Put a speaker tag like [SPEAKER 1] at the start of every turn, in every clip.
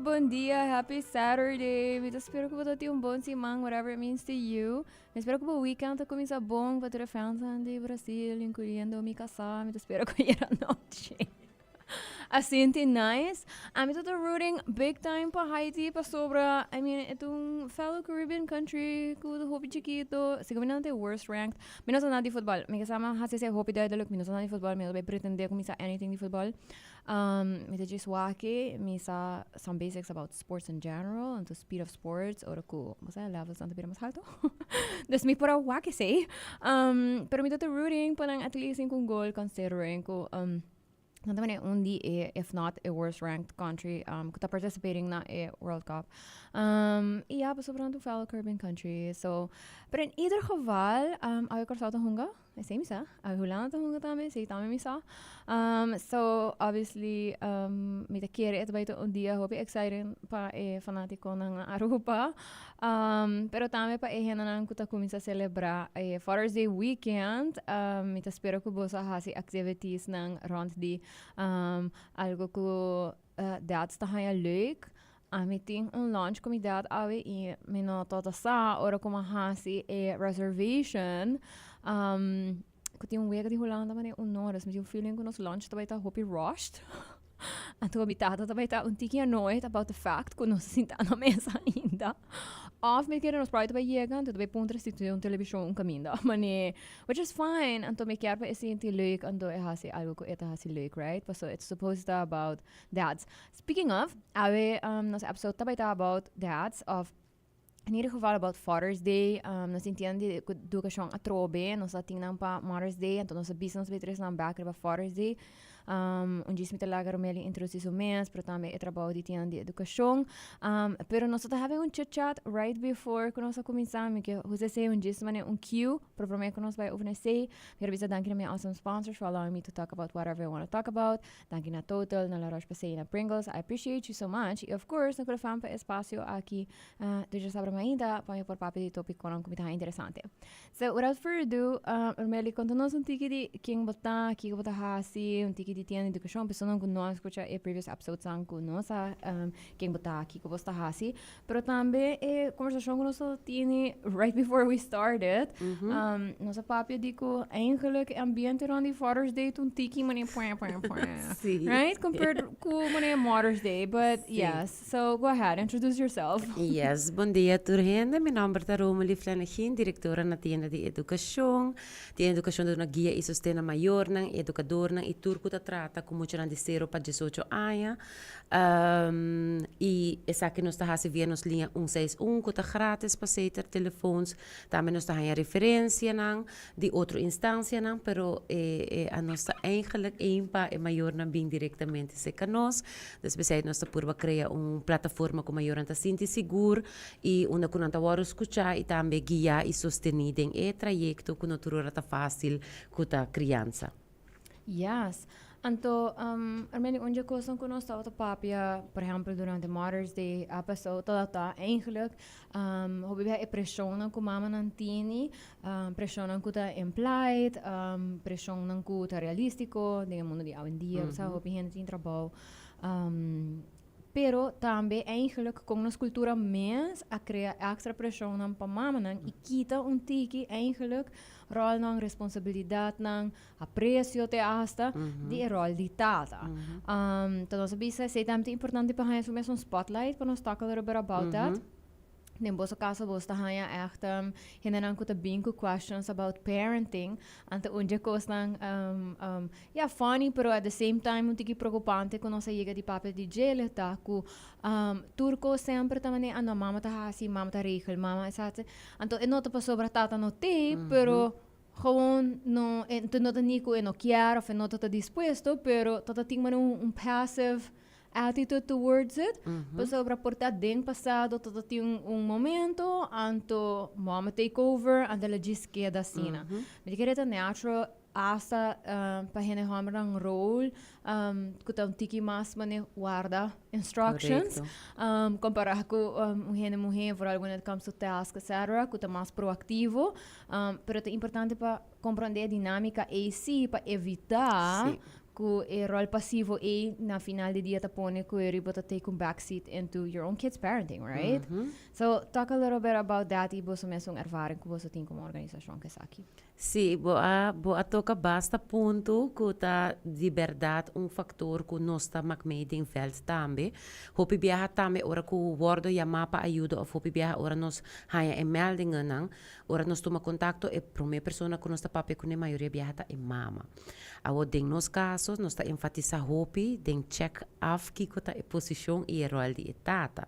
[SPEAKER 1] Bon dia, happy Saturday. Mi ta spera cu bo ta tin un bon siman, whatever it means to you. Mi spera cu bo weekend ta cuminsa bon pa tur e fans di Brasil, incluyendo mi casa. Mi ta spera cu ayera nochi a sinti nice. Ami ta ta rooting big time pa Haiti pasobra, I mean, e ta un fellow Caribbean country cu ta hopi chikito. Sigur mi nan ta e worst ranked. Mi no sa nada di futbal. Mi casa mi a haci esey hopi duidelijk. Mi no sa nada di futbal. Mi no ta bay pretende cu mi sa anything di futbal. Mi ta djis wak mi sa some basics about sports in general and the speed of sports ora ku bo sa levels nan ta bira mas halto. Dus mi por a wak esei. Pero mi ta ta rooting pa nan at least tin un goal considering ku nan ta manera un di e if not e worst ranked country ku ta participating na e World Cup. I ya pasobra nan ta un fellow Caribbean country. So, pero in ieder geval awe Kòrsou ta hunga. Esei mi sa. Awe Hulanda ta hunga tambe, esei tambe mi sa. So, obviously, mi ta kere e ta bai ta un dia hopi exciting pa e fanaticonan na Aruba. Pero tambe pa e hendenan cu ta cuminsa celebra e Father's Day weekend. Mi ta spera cu boso a haci activitiesnan rond di algo cu dads ta haya leuk. Ami tin un lunch cu mi dad awe y mi no tabata sa ora cu mi a haci e reservation cu tin un wega di Hulanda manera un ora. Mi tin un feeling cu nos lunch ta bay ta hopi rushed. Anto mi tata ta bay ta un tiki annoyed about the fact cu nos a sinta na mesa ainda. Of mi kere nos probably ta bay yega anto ta bay puntra si tin un television un caminda mane which is fine. Anto mi kier pa e sinti leuk anto e haci algo cu e ta haci leuk, right? Pasobra it's supposed to ta about dads. Speaking of, awe nos episode ta bay ta about dads of in ieder geval about Father's Day. Nos tin tienda di educacion atrobe, nos a tin nan pa Mother's Day, anto nos a bisa nos bay tres nan back riba Father's Day. Un djis mi ta laga Romeli introduci su mes, pero tambe e trabou di tienda di educacion. Pero nos ta having un chit chat right before cu nos a cuminsa, mi ke usa esey un djis manera un cue, pero prome cu nos bay over na esey, mi quier bisa danki na mi awesome sponsors for allowing me to talk about whatever I wanna talk about. Danki na Total, na La Roche-Posay y na Pringles. I appreciate you so much. Y of course, na Kulafam pa e espacio aki tur djasabra mainta pa mi por papia di topiconan cu mi ta haña interesante. So, without further ado, Romely, conta nos un tiki di ken bo ta, kico bo ta haci, un tiki di tienda di educacion, personanan cu no a scucha e previous episodesnan cu no sa ken bo ta, kico bo sta haci. Pero tambe e conversacion cu nos a tini right before we started, nos a papia di cu eigenlijk e ambiente rond di Father's Day ta un tiki mane pue pue pue.
[SPEAKER 2] Sí.
[SPEAKER 1] Right? Compared cu mane Mother's Day, but yes. So go ahead, introduce yourself.
[SPEAKER 2] Yes, bon dia tur hende. Mi nomber ta Romely Flanegin, directora na Tienda di Educacion. Tienda di Educacion ta duna guia y sosten na mayornan, educadornan y tur cu ta trata cu muchanan di sero pa diesocho aña. I esaki nos ta hasi via nos liña un seis un ku ta gratis pa Seter Telefoons. Tambe nos ta haña referensianan di otro instansianan, pero e a nos ta eigenlijk ein pa e mayornan bin direktamente serka nos. Dus p'esei nos ta purba krea un plataforma ku mayornan ta sinti sigur i unda ku nan ta wòrdu skuchá i tambe guiá i sostení den e trayekto ku no tur ora ta fásil ku ta kriansa.
[SPEAKER 1] Yes. Anto, Armeni, un dje kosnan ku nos tabata papia, por ehèmpel durante Mother's Day episode, tabata eigenlijk hopi bia e preshonnan ku mamanan tini, preshonnan ku ta implied, preshonnan ku ta realístiko den e mundu di awendia, bo sa hopi hende tin trabou. Pero tambe eigenlijk kon nos kultura mes a krea èkstra preshonnan pa mamanan i kita un tiki eigenlijk ròlnan, responsabilidatnan, apresio te asta di e ròl di tata. Ta nos a bisa esei tambe ta importante pa haña su mes un spotlight pa nos talk a little bit about that. Den boso kaso bos ta haña ègt hendenan ku ta bin ku questions about parenting. Anto un dje kosnan ya funny pero at the same time un tiki preokupante ku nos a yega di papia di djele ta ku tur kos semper ta manera no mama ta hasi, mama ta regel, mama esaki. Anto e no ta pasobra tata no t'ei pero gewoon no e no ta ni ku e no kier of e no ta ta dispuesto pero ta ta tin manera un passive attitude towards it. Pasobra por ta den pasado ta ta tin un momento anto mama take over anto el a djis keda asina. Mi ta kere ta natural hasta pa hende hombernan rol ku ta un tiki mas mane warda instructions kompara ku un hende muhe vooral when it comes to task etcetera ku ta mas proactivo. Pero ta importante pa comprende e dinamica ei si pa evita. Cu e rol pasivo ey na final di dia ta pone cu e riba ta take un backseat into your own kids' parenting, right? So, talk a little bit about that y boso mesun ervaring cu boso tin como organisacion cu esaki.
[SPEAKER 2] Sí, bo a toca basta punto cu ta di berdad un factor cu nos ta mak mee den veld tambe. Hopi biaha tambe ora cu wordo yama pa ayuda of hopi biaha ora nos haya e meldingen nan, ora nos tuma contacto, e prome persona cu nos ta papia cu ne mayoria biaha ta e mama. Awo den nos caso nos ta enfatisa hopi den check af kiko ta e posicion y e rol di e tata.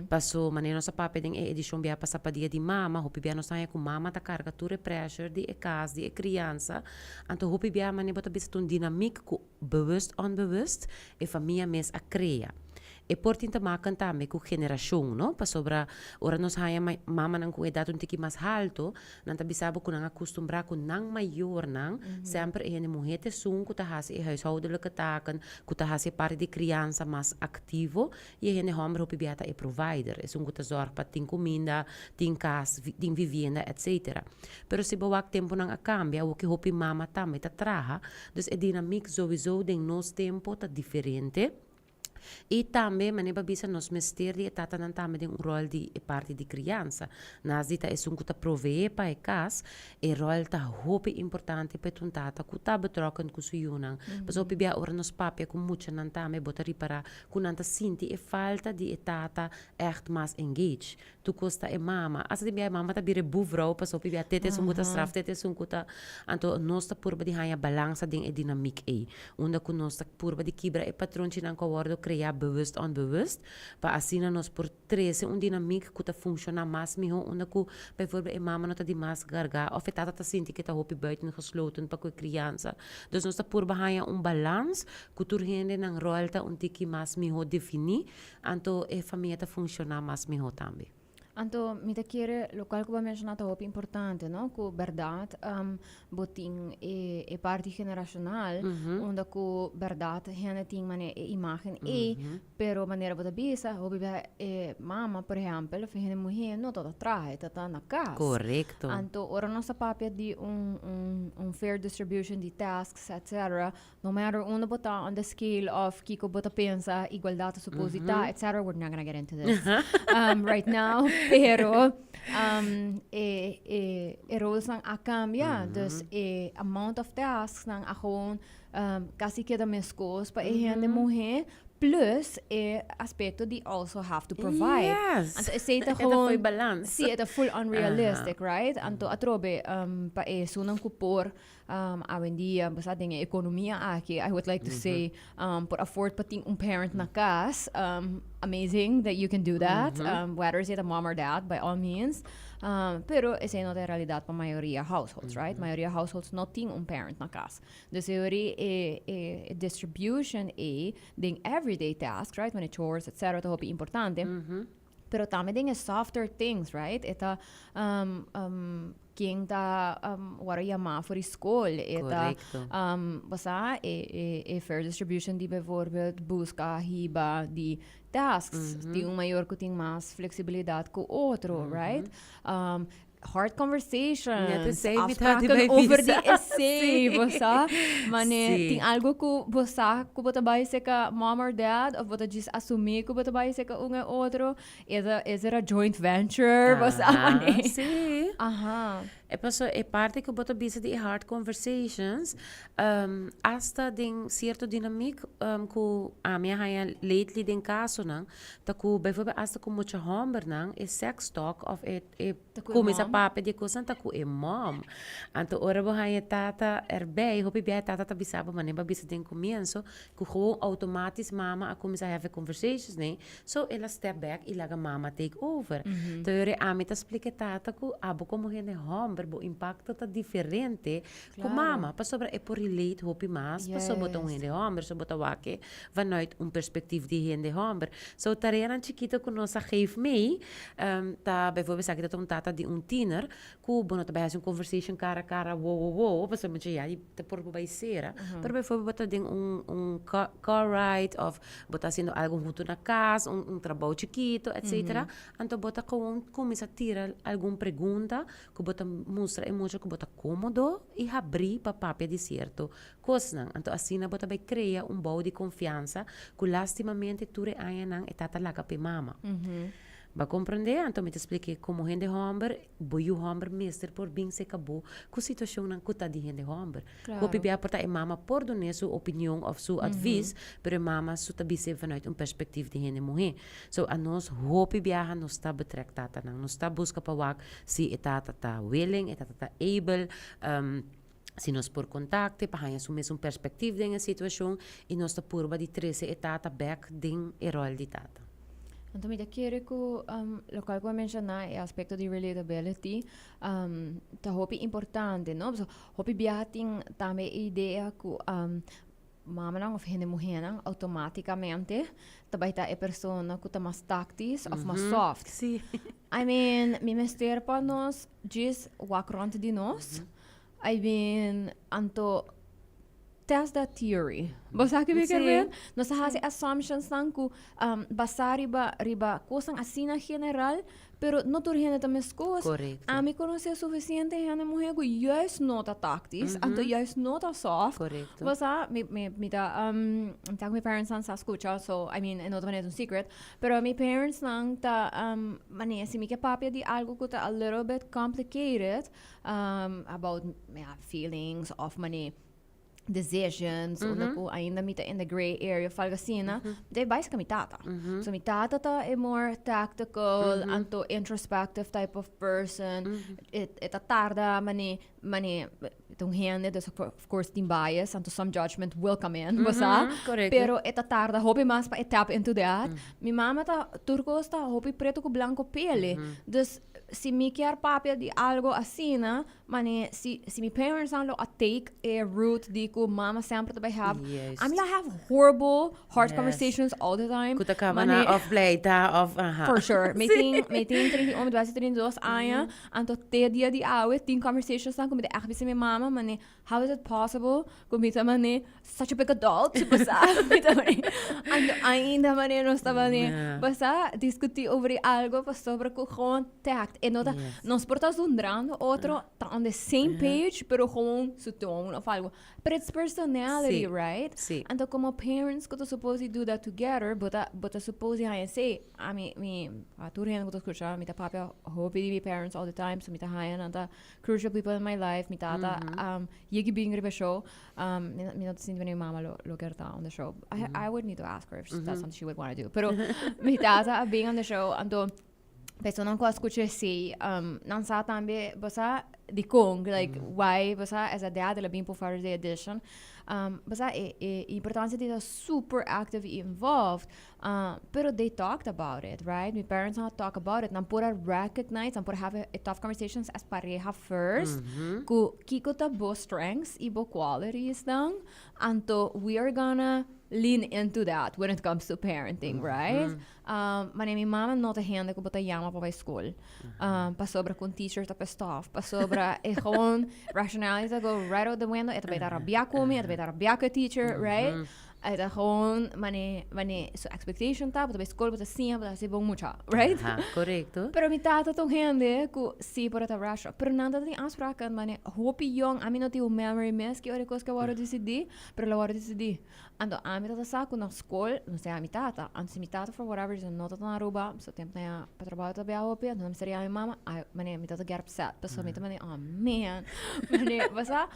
[SPEAKER 2] Paso manera nos a papia den e edicion biaha pasa pa Dia di Mama, hopi biaha nos ta haya cu mama ta carga tur e pressure di e cas, di e criansa, anto hopi biaha manera bo ta bisa ta un dinamiek cu bewust onbewust e famia mes a crea. E por tin te maken tambe cu generacion, no? Pasobra ora nos haya mamanan cu edad un tiki mas halto, nan ta bisa bo cu nan a custumbra cu nan mayornan semper e hende muher ta esun cu ta haci e huishoudelijke taken, cu ta haci e parti di criansa mas activo, y e hende homber hopi bia ta e provider, esun cu ta zorg pa tin cuminda, tin cas, tin vivienda, etcetera. Pero si bo wak temponan a cambia, awoki hopi mama tambe ta traha, dus e dinamiek sowieso den nos tempo ta diferente. Y tambe, manera bo a bisa, nos mester di e tatanan tambe den un rol di e parti di criansa. Nas di ta esun cu ta provee pa e cas, e rol ta hopi importante pa e un tata cu ta betrokken cu su yunan. Pasobra hopi bia ora nos papia cu muchanan tambe bo ta ripara cu nan ta sinti e falta di e tata echt mas engaged. Tur cos ta e mama. Asta tin bia e mama ta bira e buurvrouw pasobra hopi bia tete esun cu ta straf, tete esun cu ta. Anto nos ta purba di haña balansa den e dinamiek ei. Unda cu nos ta purba di kibra e patronchinan cu a wordo crea bewust onbewust, pa asina nos por trece un dinamiek cu ta funciona mas miho unda cu bijvoorbeeld e mama no ta di mas carga of e tata ta sinti cu e ta hopi buitengesloten pa cu e criansa. Dus nos ta purba haña un balans cu tur hende nan rol ta un tiki mas miho defini. Anto e famia ta funciona mas miho tambe.
[SPEAKER 1] Anto mi ta kere locual cu bo a menciona ta hopi importante, no? Cu berdad bo tin e parti generacional unda cu berdad hende tin mane e imagen ey, pero manera bo ta bisa hopi bia e mama por ehempel of e hende muhe no ta ta traha, e ta ta na cas. Anto ora nos ta papia di un fair distribution di tasks etcetera, no matter unda bo ta on the scale of kiko bo ta pensa igualdad ta supposed di ta, etc. We're not gonna get into this right now, pero e roles nan a cambia, dus e amount of tasks nan a gewoon casi keda mescos pa e hende muhe, plus e aspecto di also have to provide. Anto esey ta
[SPEAKER 2] E ta
[SPEAKER 1] gewoon
[SPEAKER 2] fo'i balans.
[SPEAKER 1] Sí, e ta full unrealistic, right? Anto atrobe pa esunnan cu por awendia, bo sa den e economia aki, I would like to say, por afford pa tin un parent na cas, amazing that you can do that, whether sea ta mom or dad, by all means. Pero esey no ta e realidad pa mayoria households, right? Mayoria households no tin un parent na cas. Dus e ori e distribution ey den everyday tasks, right? Wanneer chores, etcetera, ta hopi importante. Pero tambe den e softer things, right? E ta ken ta wòrdu yamá for di skol, e ta bo sa e fair distribution di bijvoorbeeld buska hiba di tasks. Tin un mayor ku tin mas fleksibilidat ku otro, right? Hard conversations, afspraken over di esei, bo sa? Mane tin algu ku bo sa ku bo ta bai seka mom or dad of bo ta djis asumí ku bo ta bai seka un e otro? Is it a joint venture? Bo sa mane?
[SPEAKER 2] Sí. E paso e parti ku bo ta bisa di e hard conversations, hasta den sierto dinamiek ku ami a haña lately den kasonan, ta ku bijvoorbeeld hasta ku mucha hòmbernan e sex talk of e e kuminsá papia di e kosnan ta ku e mòm. Anto ora bo haña e tata erbij, hopi bia e tata ta bisa bo manera bo a bisa den komienso, ku gewoon outomatis mama a kuminsá have e conversations nei, so el a step back i laga mama take over. Te ora ami ta splika e tata ku abo komo hende hòmber bo impakto ta diferente ku mama, pasobra e por relate hopi mas pasobra bo ta un hende hòmber, so bo ta wak e vanuit un perspectief di hende hòmber. So tareanan chikito ku nos a geef mee ta bijvoorbeeld esaki ta ta un tata di un tiener ku bo no ta bai hasi un conversation kara a kara wo wo wo pasobra mucha ya di ta por bo bai sera pero bijvoorbeeld bo ta den un car ride of bo ta hasiendo algo hunto na kas un trabou chikito etcetera anto bo ta gewoon kuminsa tira algun pregunta ku bo ta. mustra e mucha ku bo ta kómodo i habrí pa papia di sierto kosnan. Anto asina bo ta bai krea un bou di konfiansa ku lastimamente tur e añanan e tata laga p'e mama. Bo a komprendé? Anto mi ta splik'é komo hende hòmber, bo yu hòmber mester por bin serka bo ku situashonnan ku ta di hende hòmber. Hopi bia por ta e mama por dun'é su opinion òf su advis, pero e mama su ta bis'é vanuit un perspektif di hende muhé. So anos hopi biaha nos ta betrek tatanan. Nos ta buska pa wak si e tata ta willing, e tata ta able, si nos por kontakte pa haña su mesun perspektif den e situashon i nos ta purba di trese e tata bèk den e ròl di tata.
[SPEAKER 1] Anto mi ta kere ku lokual ku a menshoná e aspekto di relatability ta hopi importante, no? Pasobra hopi biaha tin tambe e idea ku mamanan òf hende muhénan outomátikamente ta bai ta e persona ku ta mas táktis òf mas sòft. I mean, mi mester pa nos djis wak rònt di nos. I mean, anto test that theory. Bo sa ki mi kier men? Nos ta hasi assumptionsnan ku basá riba riba kosnan asina general, pero no tur hende ta meskos. Ami konosé sufisiente hende muhé ku juist no ta táktis, anto juist no ta soft. Bo sa, mi mi mi ta mi ta ku mi parentsnan sa skucha, so I mean e no ta manera un secret, pero mi parentsnan ta manera si mi ke papia di algu ku ta a little bit complicated, about ja, feelings of mane decisions, unda ku ainda mi ta in the gray area of algo asina, mi ta bai serka mi tata. So mi tata ta e more tactical, anto introspective type of person. E e ta tarda mane mane ta un hende, dus of course tin bias, anto some judgment will come in, bo sa. Pero e ta tarda hopi mas pa e tap into that. Mi mama ta tur kos ta hopi preto ku blanco pele. Dus si mi kier papia di algo asina, mane si si mi parents nan lo a take e route di ku mama semper ta bai have, I'm la have horrible hard conversations all the time.
[SPEAKER 2] Ku ta kaba na of pleita of aha.
[SPEAKER 1] For sure. Mi tin mi tin 31, mi ta bai hasi 32 aña, anto te dia di awe tin conversations nan ku mi ta ègt bisa mi mama, mane how is it possible ku mi ta mane such a big adult, basa, mi ta mane, anto ainda mane nos ta mane, basa, discuti over di algo pasobra cu gewoon tact, e no ta, nos por ta zundrando otro, ta on the same page, pero gewoon su toon of algo, but it's personality, right? Anto como parents cu ta suppose di do that together, bo ta, bo ta suppose di haña esey, ami, mi, a tur hende cu ta scucha, mi ta papia hopi di mi parents all the time, so mi ta haña nan ta crucial people in my life, mi tata, yegi bin riba show, Mi no ta sinti mi mama lo lo kier ta on the show. I would need to ask her if that's something she would want to do. Pero mi tata a bin on the show, anto personanan ku a skucha esei, nan sa tambe bo sa dikon, like why bo sa as a dad el a bin pa Father's Day edition. Bo sa e e importancia di ta super active i involved. Pero they talked about it, right? Mi parents nan a talk about it. Nan por a recognize, nan por a have e tough conversations as pareha first. Ku kiko ta bo strengths i bo qualities nan. Anto we are gonna lean into that when it comes to parenting, right? Manera mi mama no ta hende ku bo ta yama pa bai skol. Pasobra ku un teacher ta pissed off. Pasobra e gewoon rationality ta go right out the window. E ta bai ta rabia ku mi, e ta bai ta rabia ku e teacher, right? E ta gewoon mane mane su expectation ta, bo ta bai skol, bo ta siña, bo ta hasi bon mucha, right?
[SPEAKER 2] Aha, korekto.
[SPEAKER 1] Pero mi tata ta un hende ku si por a ta rational, pero nan ta tin afspraken mane hopi yong, ami no tin un memory mes ki ora e kos ke a wòrdu disidí, pero lo wòrdu disidí. Anto ami ta ta sa ku na skol nos ta yama mi tata, anto si mi tata for whatever reason no ta ta na Aruba, so tempu nan ya pa trabou ta bia hopi, anto nan mester yama mi mama, ai mane mi tata get upset, pasobra mi ta mane oh man, mane bo sa.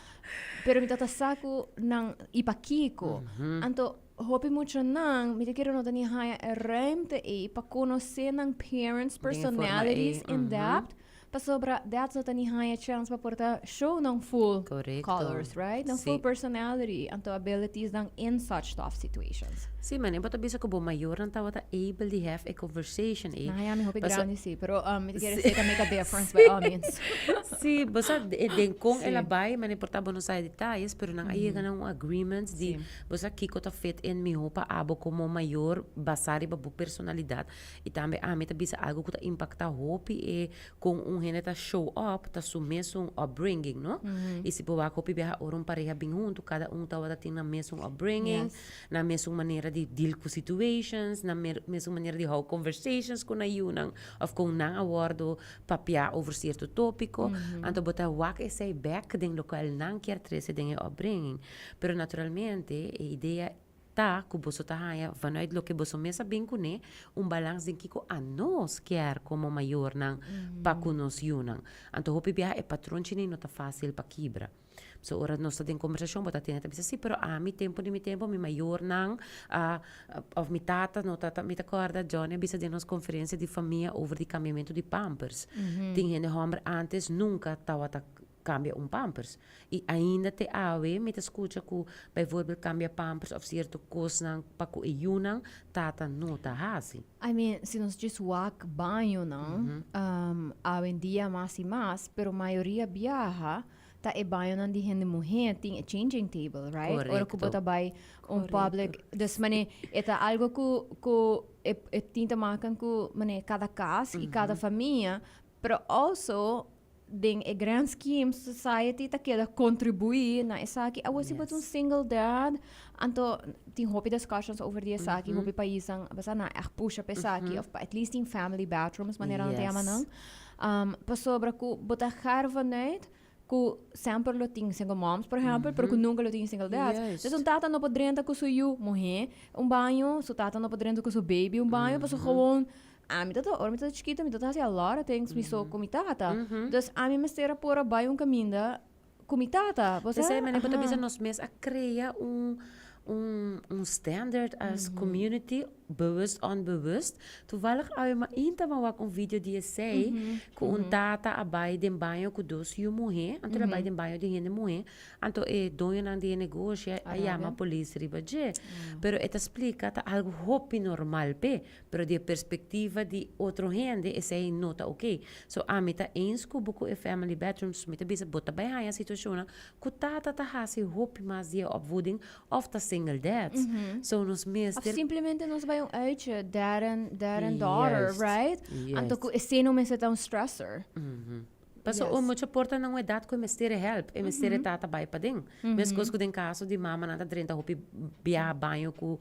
[SPEAKER 1] Pero mi ta ta sa ku nan i pakiko. Anto hopi muchanan mi ta kere no ta ni haña e ruimte ei pa konosé nan parents
[SPEAKER 2] Den e forma
[SPEAKER 1] personalities
[SPEAKER 2] ei,
[SPEAKER 1] in
[SPEAKER 2] mhm.
[SPEAKER 1] depth. Pasobra dads no ta ni haña chance pa por ta show nan full
[SPEAKER 2] Korekto.
[SPEAKER 1] colors, right? Nan full
[SPEAKER 2] Sí.
[SPEAKER 1] personality, anto abilities nan in such tough situations.
[SPEAKER 2] Sí, mane bo ta bisa ku bo mayornan tabata able di have e conversation ei.
[SPEAKER 1] Nan haña mi hopi
[SPEAKER 2] Paso-
[SPEAKER 1] grandi sí, pero mi ta kere esei ta make a difference by all means.
[SPEAKER 2] Sí, bo sa den kon el a
[SPEAKER 1] Sí.
[SPEAKER 2] bai, mane por ta bo no sa e detayes, pero nan a yega na un agreement di bo sa kiko ta fit in miho pa abo komo mayor basá riba bo personalidat. I tambe ami ta bisa algu ku ta impaktá hopi e kon un un hende ta show up ta su mesun upbringing, no? I si bo wak hopi biaha ora un pareha bin huntu, kada un tabata tin nan mesun upbringing, nan mesun manera di deal ku situations, nan mesun manera di hou conversations ku nan yunan òf kon nan a wòrdu papia over sierto tópiko. Anto bo ta wak esei bèk den lokual nan kier trese den e upbringing. Pero naturalmente e idea ta ku boso ta haña vanuit loke boso mes a bin kuné, un balans den kiko anos kier komo mayornan pa ku nos yunan. Anto hopi biaha e patronchinan no ta fásil pa kibra. So ora nos ta den kombersashon bo ta tende ta bisa si, pero ami tempu di mi tempu mi mayornan a òf mi tata no ta mi ta kòrda Johnny a bisa den nos konferensia di famia over di kambiamentu di pampers. Tin hende hòmber ántes nunka tabata kambia un pampers. I ainda te awe mi ta skucha ku bijvoorbeeld kambia pampers òf sierto kosnan pa ku e yunan tata no ta hasi.
[SPEAKER 1] I mean, si nos djis wak bañonan, awendia mas i mas, pero mayoria biaha ta e bañonan di hende muhé tin e changing table, right? Ora ku bo ta bai un public, dus mane e ta algo ku ku e e tin te maken ku mane kada kas i kada famia, pero also den e grand scheme society ta keda contribui na esaki. Awor si bo ta un single dad, anto tin hopi discussions over di esaki, hopi paisnan basa nan echt pusha pa esaki of pa at least tin family bathrooms manera nan ta yama nan. Pasobra cu bo ta gaar vanuit cu semper lo tin single moms por ehempel, pero cu nunca lo tin single dads. Dus un tata no por drenta cu su yu muhe un baño, su tata no por drenta cu su baby un baño, pasobra gewoon Ami ta ora mi ta chikito mi ta hasi a lot of things mi so ku mi tata. Dus ami mester a por a bai un kaminda ku mi tata. Bo sa?
[SPEAKER 2] Esei manera bo ta bisa nos mes a krea un un un standard as community bewust onbewust. Toevallig awe mainta mi a wak un video di esei ku un tata a bai den baño ku dos yu muhé anto el a bai den baño di hende muhé Anto e doñonan di e negoshi a yama polis riba dje. Pero e ta splika ta algu hopi normal p'e, pero di e perspektiva di otro hende esei no ta oke. So ami ta eens ku bo ku e family bedrooms, mi ta bisa bo ta bai haña situashonnan ku tata ta hasi hopi mas di e opvoeding òf ta single dads. So nos mester.
[SPEAKER 1] Òf simplemente nos bai un uitje, dad and dad and daughter, right? Anto ku esei no mester ta un stressor.
[SPEAKER 2] Paso un mucha por ta na un edat ku e mester e help, e mester e tata bai paden. Meskos ku den kaso di mamanan ta drenta hopi biaha baño ku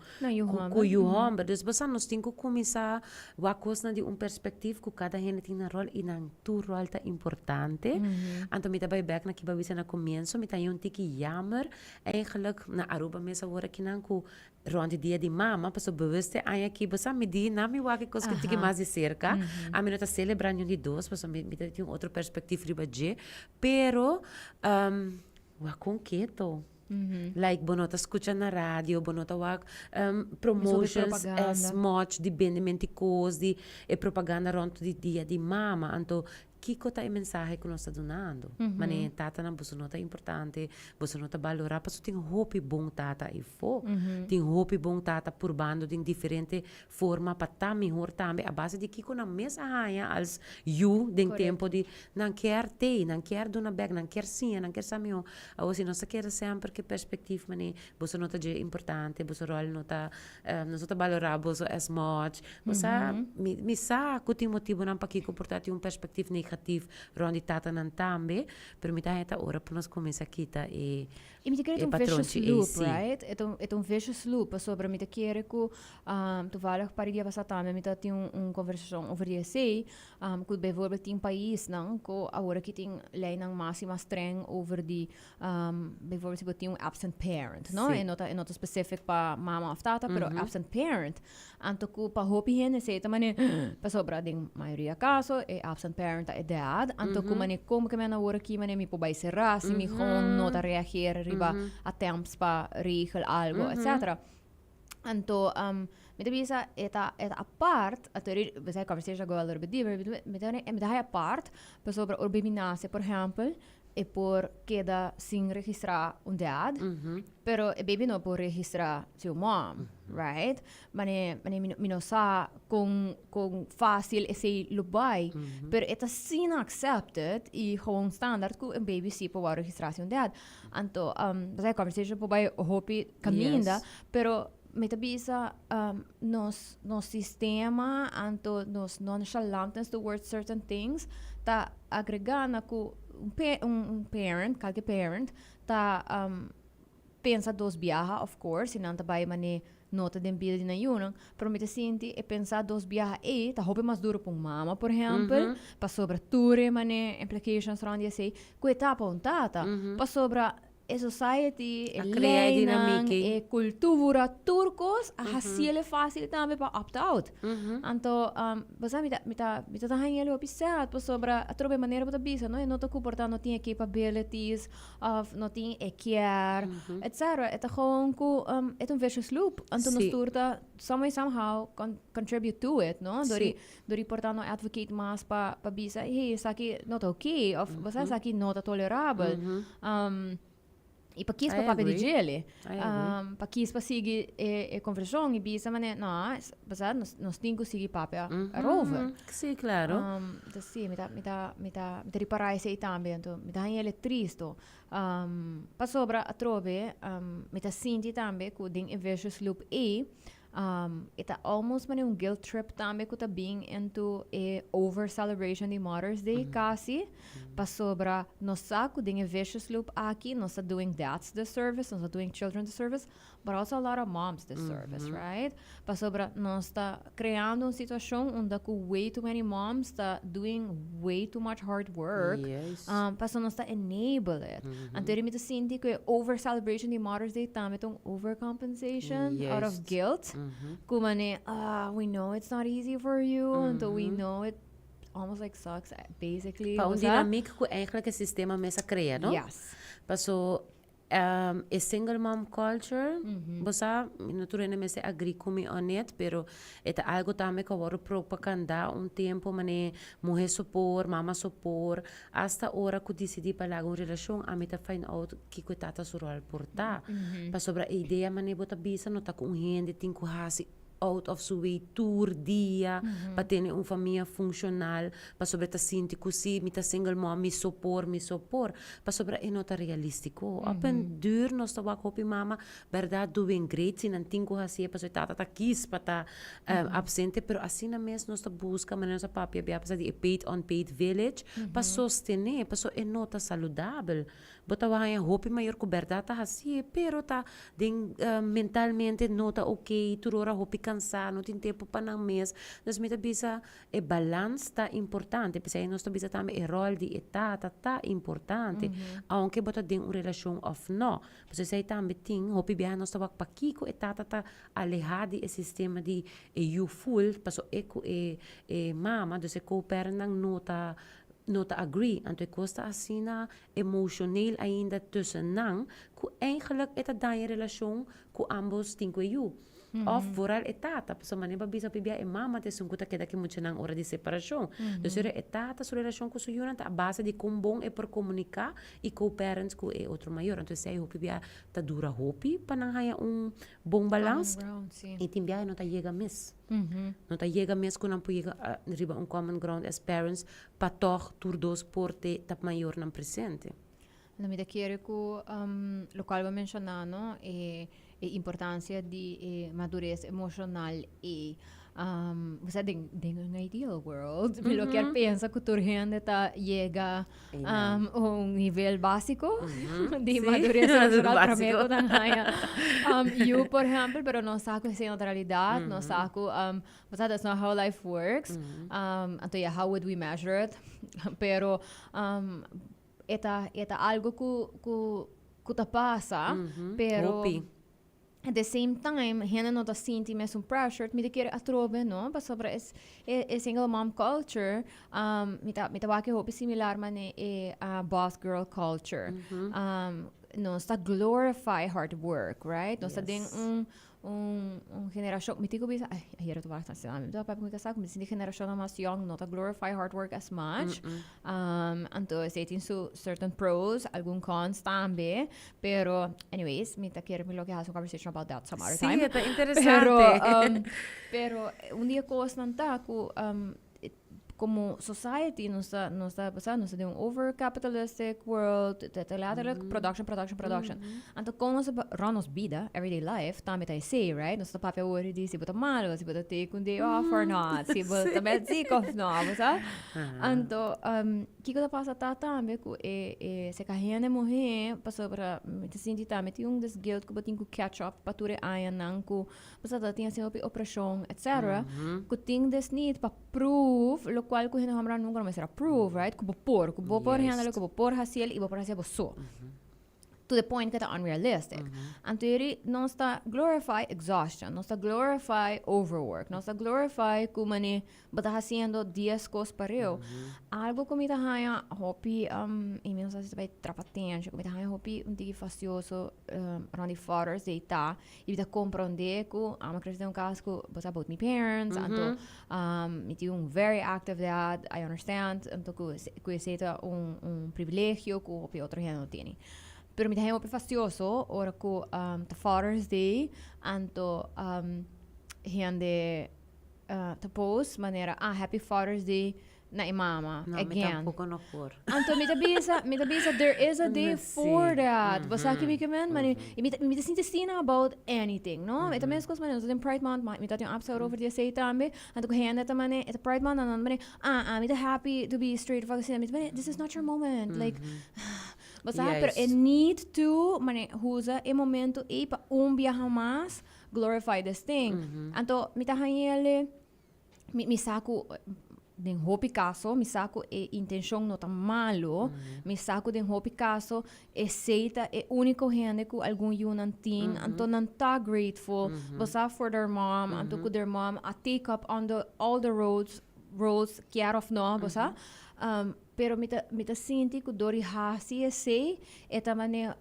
[SPEAKER 2] ku yu hòmber. Dus bo sa nos tin ku kuminsá wak kosnan di un perspektif ku kada hende tin nan ròl i nan tur ròl ta importante. Anto mi ta bai bèk na kiba bisa na komienso, mi ta haña un tiki jammer eigenlijk na Aruba mes awor akinan ku Rond di dia di mama, pasobra bewust e aña aki, bo sa mi di nan mi wak e kos ku tiki mas di serka. Ami no ta selebrá niun di dos, pasobra mi ta tin un otro perspektif riba dje. Pero, wak kon keto. Like bo no ta skucha na radio, bo no ta wak promotions as much di bendementi kos, di e propaganda rond di dia di mama. Anto Kiko ta e mensahe ku nos ta dunando? Manera tatanan boso no ta importante, boso no ta balorá, pasobra tin hopi bon tata eifó. Tin hopi bon tata purbando den diferente forma pa ta mihor tambe a base di kiko nan mes a haña als yu den tempu di nan kier tei, nan kier duna bèk, nan kier siña, nan kier sa mihó. Awor si nos ta keda semper ku e perspektif manera boso no ta dje importante, boso ròl no ta Nos no ta balorá boso as much. Bo sa, mi, mi sa ku tin motibunan pakiko por ta tin un perspektif negatif rònt di tatanan tambe, pero mi ta haña ta ora pa nos kuminsá kita e,
[SPEAKER 1] I mi ta kere
[SPEAKER 2] e
[SPEAKER 1] ta un vicious
[SPEAKER 2] patronchi ei
[SPEAKER 1] loop,
[SPEAKER 2] sí.
[SPEAKER 1] right? E ta un, e ta un vicious loop, pasobra mi ta kere ku, toevallig par di dia pasá tambe mi ta tin un, un konversashon over di esei, ku bijvoorbeeld tin paisnan ku awor aki tin leinan mas i mas streng over di Bijvoorbeeld si bo tin un absent parent, no? E no ta, e no ta specific pa mama of tata, pero absent parent. Anto ku pa hopi hende esei ta mane, pasobra den mayoria kaso e absent parent ta e dad. Anto ku mane kon ke men awor aki mane mi por bai será si mi gewoon no ta reageer riba attempts pa regel algo, etcetera. Anto mi ta bisa e ta e ta apart, anto e conversation a go a little bit deeper, mi ta mi ta haya apart pasobra ora baby nase por ehempel e por keda sin registrá un dad, pero e baby no por registrá su mom, right? Mane, mane mi no, mi no sa kon, kon fácil esei lo bai, pero e ta asina accepted i gewoon standaard ku un baby si por wou registrá si un dad. Anto, um, e conversation por bai hopi kaminda, pero. Mi ta bisa nos sistema anto nos nonchalantness towards certain things ta agrega na cu un parent, calke parent, ta pensa dos biaha, of course, si nan ta bay mane no ta den bida di nan yunan, pero mi ta sinti e pensa dos biaha ey ta hopi mas duro pa un mama, por ehempel, pasobra tur e mane implications rond di esey, cu e ta pa un tata, pasobra e society, e
[SPEAKER 2] A crea e
[SPEAKER 1] leynan,
[SPEAKER 2] dinamiek ei.
[SPEAKER 1] E cultura, tur cos a haciele fácil tambe pa opt out. Anto, bo sa, mi ta haña hopi sad pasobra atrobe manera bo ta bisa, no? E no ta cu por ta no tin e capabilities of no tin e kier, etc. E ta gewoon cu e ta un vicious loop. Anto nos tur ta some way somehow contribute to it, no? Dor di por ta no advocate mas pa bisa, "Hey, esaki no ta oké," of bo sa, "Esaki no ta tolerabel." I pa kies
[SPEAKER 2] I
[SPEAKER 1] pa papia di
[SPEAKER 2] agree.
[SPEAKER 1] djele.
[SPEAKER 2] I agree.
[SPEAKER 1] Pa kies pa sigui e conversacion i bisa mane, no, bo sa, nos tin cu sigui papia erover.
[SPEAKER 2] Sí, claro.
[SPEAKER 1] Dus sí, mi ta ripara esey tambe, anto mi ta haña ele tristo. Pasobra atrobe, mi ta sinti tambe cu den e vicious loop ei, e ta almost mane un guilt trip tambe cu ta bin into e over celebration di Mother's Day casi. Pasobra nos sa cu den e vicious loop aki, nos ta doing dads disservice, nos ta doing children disservice, but also a lot of moms disservice, right? Pasobra nos ta creando un situacion unda cu way too many moms ta doing way too much hard work. Paso nos ta enable it. Anto mi ta sinti cu e over celebration di Mother's Day tambe ta un overcompensation out of guilt. Cu mane, "Ah, we know it's not easy for you, anto we know it almost like sucks," basically.
[SPEAKER 2] Pa un
[SPEAKER 1] Bo sa?
[SPEAKER 2] Dinamiek cu eigenlijk e sistema mes a crea, no?
[SPEAKER 1] Yes.
[SPEAKER 2] Paso e single mom culture, bo sa, no tur hende mester agree cu mi on it, pero e ta algo tambe cu a wordo propaganda un tempo mane muhe so por, mama so por, hasta ora cu decidi pa laga un relacion, ami ta find out kico e tata su rol por ta. Pasobra e idea mane bo ta bisa no ta cu un hende tin cu hasi out of su way tur dia pa tene un famia funcional, pasobra ta sinti cu si mi ta single mom, mi so por, mi so por, pasobra e no ta realistico. Op den duur nos ta wak hopi mama, berdad, doing great, si nan tin cu haci pasobra e tata ta kies pa ta absente, pero asina mes nos ta busca manera nos a papia bia pasa di e paid unpaid village pa sostene, pasobra e no ta saludabel. Bo ta haña hopi mayor cu berdad ta haci, pero ta den mentalmente no ta ok, tur ora hopi cansa, no tin tempo pa nan mes. Dus mi ta bisa e balans ta importante. Pesey nos ta bisa tambe e rol di e tata ta importante, aunke bo ta den un relacion of no. Pasobra esey tambe tin hopi biaha nos ta wak pakico e tata ta aleha di e sistema di e yu full, pasobra e cu e mama, dus e co-parent nan no ta agree. Anto e cos ta asina emocioneel ainda tussen nan, cu eigenlijk e ta daña relacion cu ambos tin cu e yu. Of vooral e tata, pasobra manera bo bisa hopi bia e mama ta esun cu ta keda cu muchanan ora di separacion. Dus ora e tata su relacion cu su yunan ta a base di con bon e por comunica y co-parents cu e otro mayor. Anto esey hopi bia ta dura hopi pa nan haya un bon balans.
[SPEAKER 1] Common ground, sí.
[SPEAKER 2] Y tin bia no ta yega mes. No ta yega mes cu nan por yega riba un common ground as parents pa toch tur dos por te ta mayornan presente.
[SPEAKER 1] No, mi ta kere cu locual bo menciona, no, e importancia di e madurez emocional e bo sa, den un ideal world mi lo kier pensa cu tur hende ta yega un nivel basico di madurez emocional prome cu nan haya yu, por ehempel, pero nos sa cu esey no ta realidad. Nos sa cu bo sa, that's not how life works. Anto yeah, how would we measure it? Pero e ta algo cu ta pasa, pero
[SPEAKER 2] Hopi.
[SPEAKER 1] At the same time, hende no ta sinti mes un pressure. Mi ta kere atrobe, no? Pasobra e single mom culture, mi ta wak hopi similar mane e boss girl culture. Nos ta glorify hard work, right? Nos ta den un generacion, mi tin cu bisa, ay, ayera tu wak mi ta papia cu mi casa, mi sinti generacion mas young no ta glorify hard work as much. Anto esey tin su certain pros, algun cons tambe, pero anyways, mi ta kere mi lo ke haci un conversation about that some other time.
[SPEAKER 2] Ta interesante.
[SPEAKER 1] Pero un dia cosnan ta cu Como society nos ta den un over capitalistic world, ta letterlijk production, production, production. Anto con nos run nos bida, everyday life, tambe ta esey, right? Nos ta papia awor di si bo ta malo, si bo ta take un day off or not, si bo ta bed sick of not, bo sa? Anto, kiko ta pasa ta tambe cu e se ka hende muhe, pasobra mi ta sinti tambe tin un this guilt cu bo tin cu catch up pa tur e añanan cu bo sa ta tin asina hopi opresion, etc. Cu tin this need pa prove, locual cu hende homber nunca no mester a prove, right? Cu bo por handle, cu bo por haci y bo por haci bo so. To the point cu ta unrealistic. Anto eri nos ta glorify exhaustion, nos ta glorify overwork, nos ta glorify cu mane bo ta haciendo 10 cos pareu. Algo cu mi ta haya hopi, y mi no sa si ta bay trapa tension, cu mi ta haya hopi un tiki fastioso rond di Father's Day ta, y mi ta comprende cu ami a crece den un cas cu bo sa both mi parents, anto mi tin un very active dad, I understand, anto cu esey ta un privilegio cu hopi otro hende no tene. Pero mi ta haya hopi fastioso ora cu ta Father's Day, anto hende ta post manera, "Ah, happy Father's Day" na e mama,
[SPEAKER 2] No, mi
[SPEAKER 1] again.
[SPEAKER 2] tampoco no por.
[SPEAKER 1] Anto mi ta bisa, there is a day for that. Bo sa cu mi kier men, mane, y mi ta sinti asina about anything, no? Mi ta mes cos mane, nos tin Pride Month, mi ta tin un episode over di esey tambe. Anto cu hende ta mane, e ta Pride Month, anto mane, "Ah, ah, mi ta happy to be straight," of asina. Mi ta mane, this is not your moment. Like, bo sa, pero e need to, mane, usa e momento ey pa un biaha mas glorify this thing. Anto mi ta hayele, mi sa cu den hopi caso, mi sa cu e intencion no ta malo, mi sa cu den hopi caso esey ta e unico hende cu algun yiunan tin, anto nan ta grateful, bo sa, for their mom, anto cu their mom a take up on the all the roles, kier of no, bo sa. Pero mi ta sinti cu dor di hasi esey, e ta mane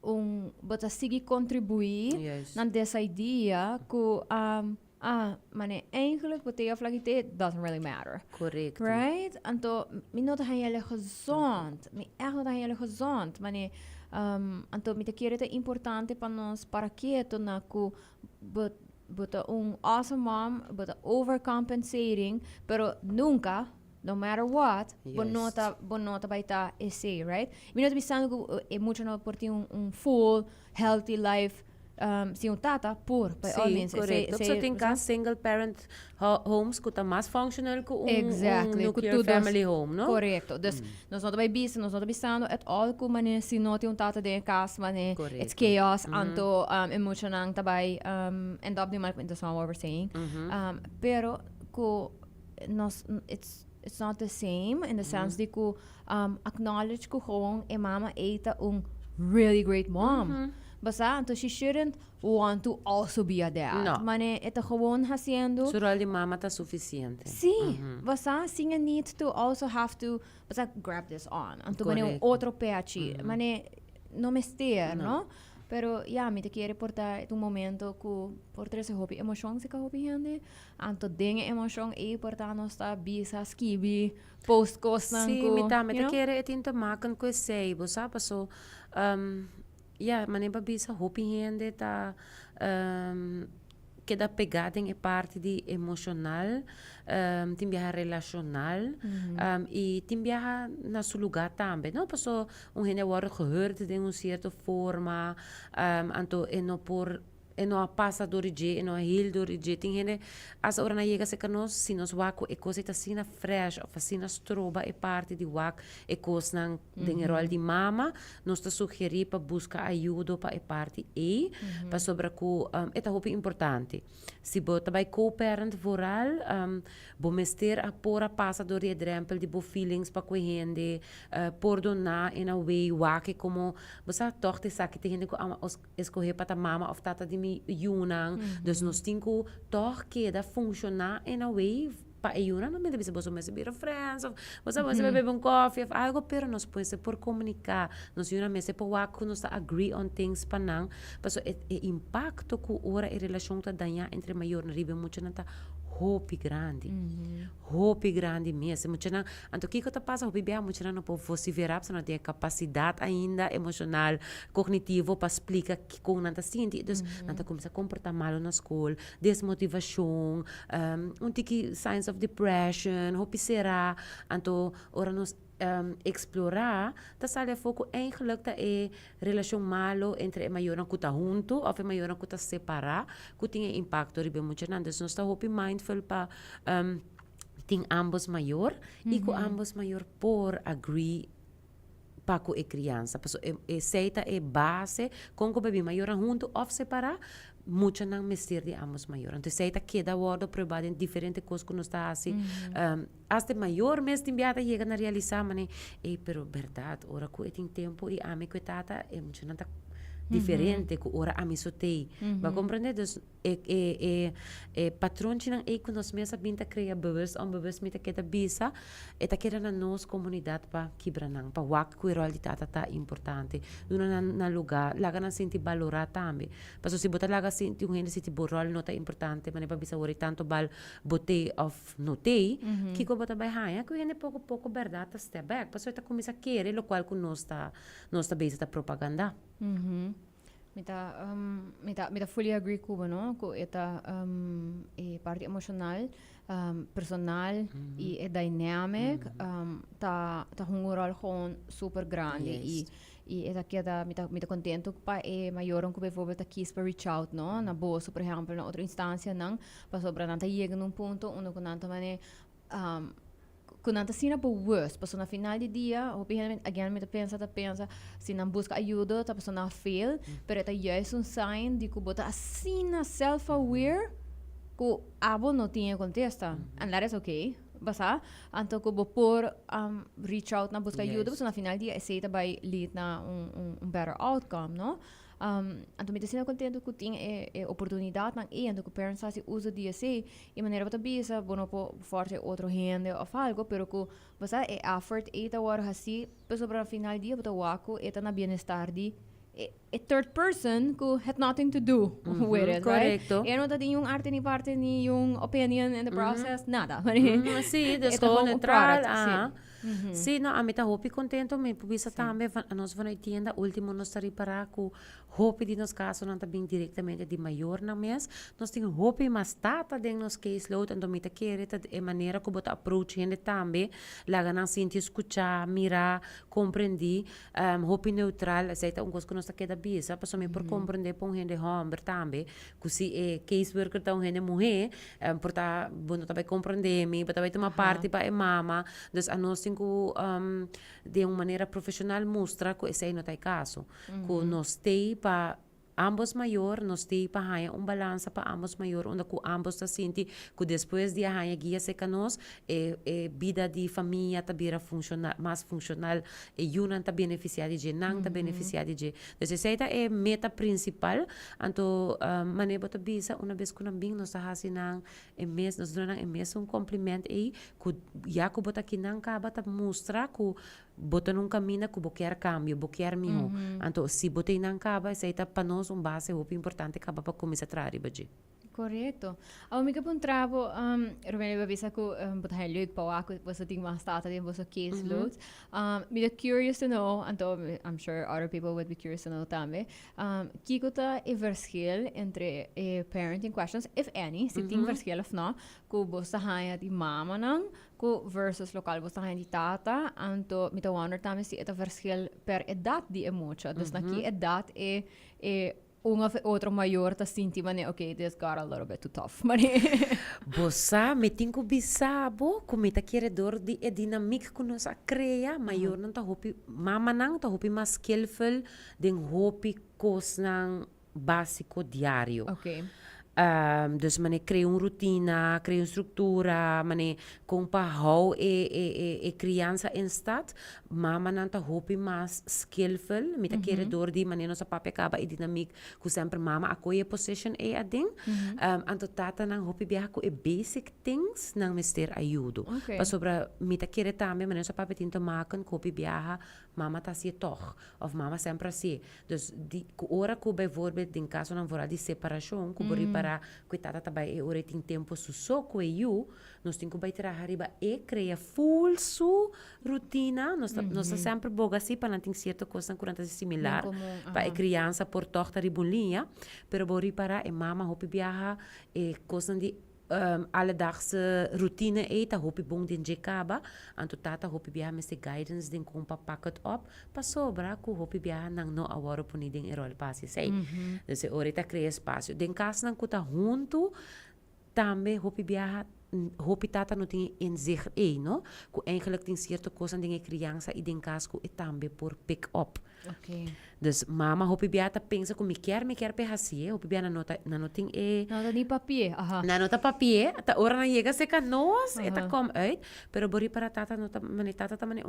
[SPEAKER 1] un bo ta sigui contribui na this idea cu ah, mane eigenlijk wat of like it doesn't really matter. Right? Anto mi no ta hayele gezond. Mi echt no ta hayele gezond. Mane anto mi ta kere ta importante pa nos para keto na cu bo ta un awesome mom, bo ta overcompensating, pero nunca, no matter what, bo no ta bo no ta bay ta esey, right? Mi no ta bisando cu e mucha no por tin un full healthy life sin un tata, por, by all means.
[SPEAKER 2] So tin cas single parent homes cu ta mas functional cu un
[SPEAKER 1] cu
[SPEAKER 2] nuclear family home, no?
[SPEAKER 1] Correcto. Dus nos no ta bay bisa, nos no ta bisando at all cu mane si no tin un tata den cas, mane it's chaos, anto e muchanan ta bay end up di mal, that's not what we're saying. Pero cu nos it's not the same in the sense di cu acknowledge cu gewoon e mama ey ta un really great mom. Basta, anto she shouldn't want to also be a dad.
[SPEAKER 2] No.
[SPEAKER 1] Mane, e ta gewoon haciendo
[SPEAKER 2] Su rol di mama ta suficiente.
[SPEAKER 1] Si, basta sin a need to also have to, basta, grab this on. Anto mane un otro pechi. Mane no mester, no? Pero ja, mi ta kier por ta un momento cu por trece hopi emocion si ka hopi hende. Anto den e emocion e por ta nos ta bisa, skibi, post cosnan
[SPEAKER 2] Si,
[SPEAKER 1] cu,
[SPEAKER 2] mi
[SPEAKER 1] you
[SPEAKER 2] ta
[SPEAKER 1] know?
[SPEAKER 2] kere e tin te maken cu esey, bo sa, paso ja, mane bo a bisa, hopi hende ta keda pega den e parti di emocional, tin biaha relacional, y tin biaha na su lugar tambe, no? Paso un hende wordt gehurt den un cierto forma, anto e no por e no a pasa door dje, e no a heal door dje. Tin hende, as ora nan yega cerca nos, si nos wak e cos ta asina fresh of asina stroba e parti di wak e cosnan den e rol di mama, nos ta sugeri pa busca ayudo pa e parti ei, pasobra cu e ta hopi importante. Si bo ta bay co-parent vooral, bo mester a por a pasa door e drempel di bo feelings pa cu hende, pordona in a way, wak e como, bo sa toch te sa ki te hende cu ama escoge pa ta mama of tata di mi yiunan, dus nos tin cu toch keda funciona in a way pa e yiunan no mester bisa boso mester bira friends of bo sa boso bebe un coffee of algo, pero nos mester por comunica, nos yiunan mester por wak cu nos ta agree on things pa nan, paso e impacto cu ora e relacion ta daña entre mayornan riba e muchanan ta Hopi grandi. Hopi grandi mes. E muchanan, anto kiko ta pasa hopi bia muchanan no por vociferá pasobra no tin e kapasidat ainda emoshonal, kognitivo pa splika kon nan ta sinti. Dus nan ta kuminsá komportá malu na skol, desmotivashon, un tiki signs of depression, hopi será. Anto ora nos explorá ta sali afó ku eigenlijk ta e relashon malo entre e mayornan ku ta huntu òf e mayornan ku ta separá ku tin e impakto riba e muchanan. Dus nos ta hopi mindful pa tin ambos mayor i ku ambos mayor por agree pa ku e kriansa. Pasobra esei ta e base kon ku bo bin mayornan huntu òf separá, muchanan mester di ambos mayor. Anto esei ta keda wòrdu pruebá den diferente kos ku nos ta hasi. Asta e mayor mes tin bia ta yega na realisá manera, ey, pero bèrdat, ora ku e tin tempu i ami ku e tata, e muchanan ta diferente ku ora ami so t'ei. Bo a komprendé? Dus e e e e patronchinan ei ku nos mes a bin ta krea bewust onbewust mi ta keda bisa, e ta keda na nos komunidat pa kibra nan, pa wak ku e ròl di tata ta importante. Duna nan nan lugá, laga nan sinti balorá tambe. Pasobra si bo ta laga sinti un hende sinti bo ròl no ta importante, manera pa bisa awor e tantu bal bo t'ei òf no t'ei, kiko bo ta bai haña? Ku hende poko poko bèrdat ta step back, pasobra e ta kuminsá kere lokual ku nos ta nos ta bezig ta propagandá.
[SPEAKER 1] Mi ta mi ta mi ta fully agree ku bo no, ku e ta e parti emoshonal, personal i e dynamic ta ta hunga un ròl gewoon super grandi i I e ta keda, mi ta, mi ta contento pa e mayornan cu bijvoorbeeld ta kies pa reach out, no? Na boso, por ehempel, na otro instancianan, pasobra nan ta yega na un punto unda cu nan ta mane, cu nan ta asina bewust, pasobra na final di dia, hopi hende, again, mi ta pensa, ta pensa, si nan busca ayudo ta pasobra nan a fail, pero e ta juist un sign di cu bo ta asina self-aware cu abo no tin e contesta, and that is okay. Basa, anto ku bo por reach out na buska ayuda, pasobra na final dia esei ta bai lead na un un better outcome, no? Anto mi ta asina kontento ku tin e e oportunidatnan ei, anto ku parents ta hasi uso di esei, i manera bo ta bisa bo no por forsa e otro hende òf algo, pero ku bo sa e effort ei ta wòrdu hasi pasobra na final dia bo ta wak ku e ta na bienestar di e third person ku had nothing to do with it, right?
[SPEAKER 2] Correcto.
[SPEAKER 1] E no ta tin un arte ni parte ni un opinion in the process, nada.
[SPEAKER 2] Sí, dus
[SPEAKER 1] E ta
[SPEAKER 2] gewoon
[SPEAKER 1] gewoon un
[SPEAKER 2] neutral,
[SPEAKER 1] product, sí.
[SPEAKER 2] aha. Sí, no, ami ta hopi contento, mi por bisa tambe van nos vanuit tienda ultimo nos ta ripara cu hopi di nos casonan ta bin directamente di mayornan mes. Nos tin hopi mas tata den nos caseload, anto mi ta kere ta e manera cu bo ta approach hende tambe, laga nan sinti scucha, mira, comprendi. Hopi neutral, esei ta un kos ku nos ta keda bisa, pasobra mi por komprendé pa un hende hòmber tambe, ku si e caseworker ta un hende muhé, por ta bo no ta bai komprendé mi, bo ta bai tuma parti pa e mama. Dus anos tin ku den un manera profeshonal mustra ku esei no ta e kaso, ku nos t'ei pa Ambos mayor, nos t'ei pa haña un balansa pa ambos mayor unda ku ambos ta sinti ku despues di a haña guia serka nos, e e bida di famia ta bira funshonal, mas funshonal, e yunan ta benefisiá di dje, nan ta benefisiá di dje. Dus esei ta e meta prinsipal. Anto manera bo ta bisa, una bes ku nan bin nos ta hasi nan e mes, nos duna nan e mesun kompliment ei ku ya ku bo ta kinan kaba ta mustra ku Bo ta na un kaminda ku bo kier kambio, bo kier mihó. Anto, si bo ta einan kaba, esei ta pa nos un base hopi importante kaba pa kuminsá traha riba dje.
[SPEAKER 1] Korekto. Awor mi ke puntra bo, Romeo bo a bisa ku bo ta haña leuk pa wak ku boso tin mas tata den boso caseloads. Mi ta curious to know, anto I'm sure other people would be curious to know tambe, kiko ta e verschil entre e parenting questions, if any, si tin verschil of no, ku bo ta haña di mamanan Ku versus lokal bo ta haña di tata, anto mi ta wonder tambe si e ta verschil per edat di e mucha. Dus na ki edat e e un of e otro mayor ta sinti manera ok this got a little bit too tough.
[SPEAKER 2] Bo sa, mi tin ku bisa bo ku mi ta kere dor di e dinamik ku nos a krea, mayornan ta hopi, mamanan ta hopi mas skillful den hopi kosnan básiko diario.
[SPEAKER 1] Ok.
[SPEAKER 2] Dus manera krea un rutina, krea un struktura, manera kon pa hou e e e e kriansa en stat, mamanan ta hopi mas skillful, mi ta kere dor di manera nos a papia kaba e dinamik ku semper mama a kohe e position ei aden. Anto tatanan hopi biaha ku e basic things nan mester ayudo. Pasobra mi ta kere tambe manera nos a papia tin te maken ku hopi biaha mama ta hasié tòg òf mama semper hasié. Dus di ku ora ku bijvoorbeeld den kasonan vooral di separashon ku bo ripará. ripará ku e tata ta bai e ora e tin tempu su so ku e yu, nos tin ku bai traha riba e krea ful su rutina. Nos ta semper boga si pa nan tin sierto kosnan ku nan ta hasi similar pa e kriansa por tòg ta riba un liña, pero bo ripará e mama hopi biaha e kosnan di alledaagse routine ei ta hopi bon den dje kaba, anto tata hopi biaha mester guidance den kon pa pak het op, pasobra ku hopi biaha nan no a wòrdu poni den e ròl pa hasi esei. Dus e ora ei ta krea espasio. Den kasnan ku ta huntu tambe hopi biaha hopi tata no tin e inzicht ei, no, ku eigenlijk tin sierto kosnan den e kriansa i den kas ku e tambe por pick up. Dus mama hopi bia ta pensa ku mi kier p'e hasié, hopi bia nan no ta, nan no tin e
[SPEAKER 1] Nan no ta ni papié, aha.
[SPEAKER 2] Nan no ta papié, ta ora nan yega serka nos e ta kom uit, pero bo ripara tata no ta, mane tata ta mane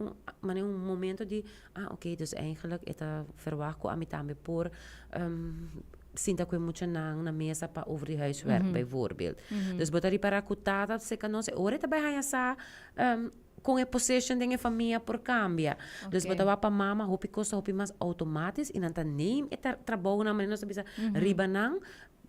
[SPEAKER 2] un momento di, ah, oké, dus eigenlijk e ta verwacht ku ami tambe por sinta ku e muchanan na mesa pa over di huiswerk bijvoorbeeld. Dus bo ta ripara ku tata serka nos e ora e ta bai haña sa kon e position den e famia por kambia. Dus bo ta wak pa mama hopi kos ta hopi mas outomatisch i nan ta neem e trabounan manera nos ta bisa riba nan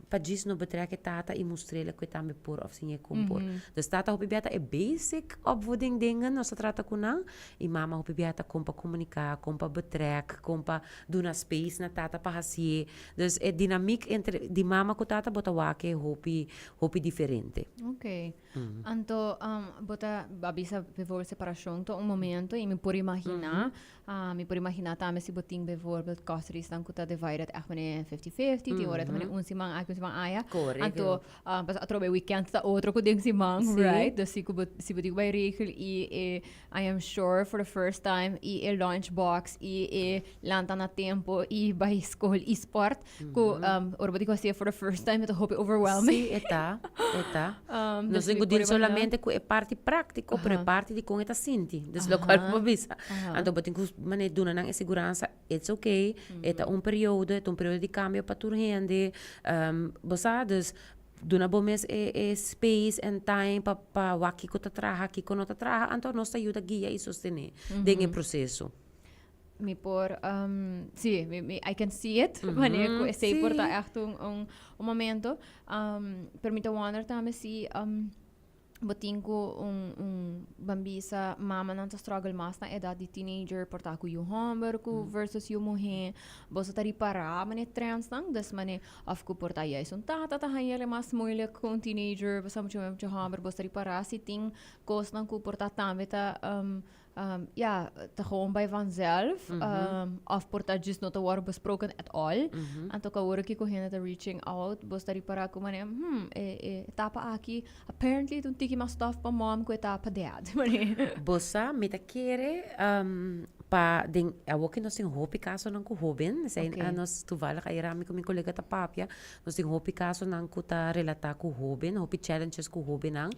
[SPEAKER 2] pa djis no betrek e tata i mustr'el ku e tambe por òf siñ'e kon por. Dus tata hopi bia ta e basic opvoeding dingen nos ta trata ku nan i mama hopi bia ta kon pa komuniká, kon pa betrek, kon pa duna space na tata pa hasié. Dus e dinamiek entre di mama ku tata bo ta wak e hopi hopi diferente.
[SPEAKER 1] Oké. Anto bo ta a bisa bijvoorbeeld separashon ta un momento i mi por imaginá, mi por imaginá tambe si bo tin bijvoorbeeld custodiesnan ku ta divided ègt manera 50-50, tin ora ta manera un siman aki un siman aya. Anto pasobra atrobe weekend ta otro ku den siman, right? Dus si ku bo si bo tin ku bai regel i e I am sure for the first time i e lunch box i e lanta na tempo i bai skol i sport ku ora bo tin ku hasié for the first time e ta hopi overwhelming.
[SPEAKER 2] Sí, e ta, e ta. Nos tin ku deal solamente ku e parti práktiko, pero e parti di kon e ta sinti. Dus lokual ku bo bisa. Anto bo tin ku manera duna nan e siguransa, it's okay, e ta un periodo, e ta un periodo di kambio pa tur hende. Bo sa, dus duna bo mes e space en time pa wak kiko ta traha, kiko no ta traha, anto nos ta yuda guia i sostené den e proseso.
[SPEAKER 1] Mi por, sí, mi, I can see it, wanneer ku esei por ta echt un momento. Pero mi ta wonder tambe si bo tin ku un ban bisa mamanan ta struggle mas na edat di teenager por ta ku yu hòmber ku versus yu muhé. Boso ta ripará manera trendsnan, dus manera òf ku por ta juist un tata ta haña mas moeilijk ku un teenager, pasobra mucha mucha hòmber. Boso ta ripará si tin kosnan ku por ta tambe ta ja, ta gewoon bij vanzelf. Of por ta just no ta worden besproken at all. Anto ku awor aki ku hende ta reaching out, bo ta ripará ku manera, e etapa aki apparently ta un tiki mas tough pa mom ku etapa dad.
[SPEAKER 2] Bo sa, mi ta kere pa den awor ku nos tin hopi kasonan ku hoben, esei nos toevallig ayera ami ku mi kolega ta papia, nos tin hopi kasonan ku ta relatá ku hoben, hopi challenges ku hobennan.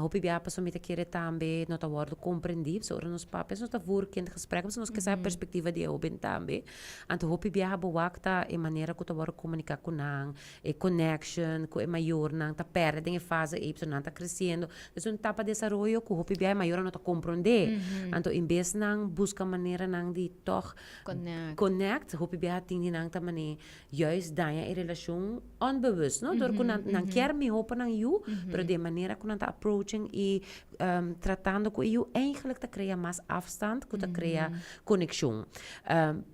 [SPEAKER 2] Hopi biaha pasobra mi ta kere tambe no ta wòrdu komprendí, pasobra ora nos papia nos ta voer kindgesprek, pasobra nos ke sa e perspektiva di e hoben tambe. Anto hopi biaha bo wak ta e manera ku ta wòrdu komuniká ku nan, e connection ku e mayornan ta pèrdè den e fase ei pasobra nan ta kresiendo. Es un etapa di desaroyo ku hopi biaha e mayornan no ta komprondé. Anto en bes nan buska maneranan di tòg
[SPEAKER 1] Connect.
[SPEAKER 2] connect, hopi biaha tin di nan ta manera juist daña e relashon onbewust, no? Dor ku nan kier mihó pa nan yu, pero di e manera ku nan ta approaching i tratando ku e yu eigenlijk ta krea mas afstand ku ta krea konekshon.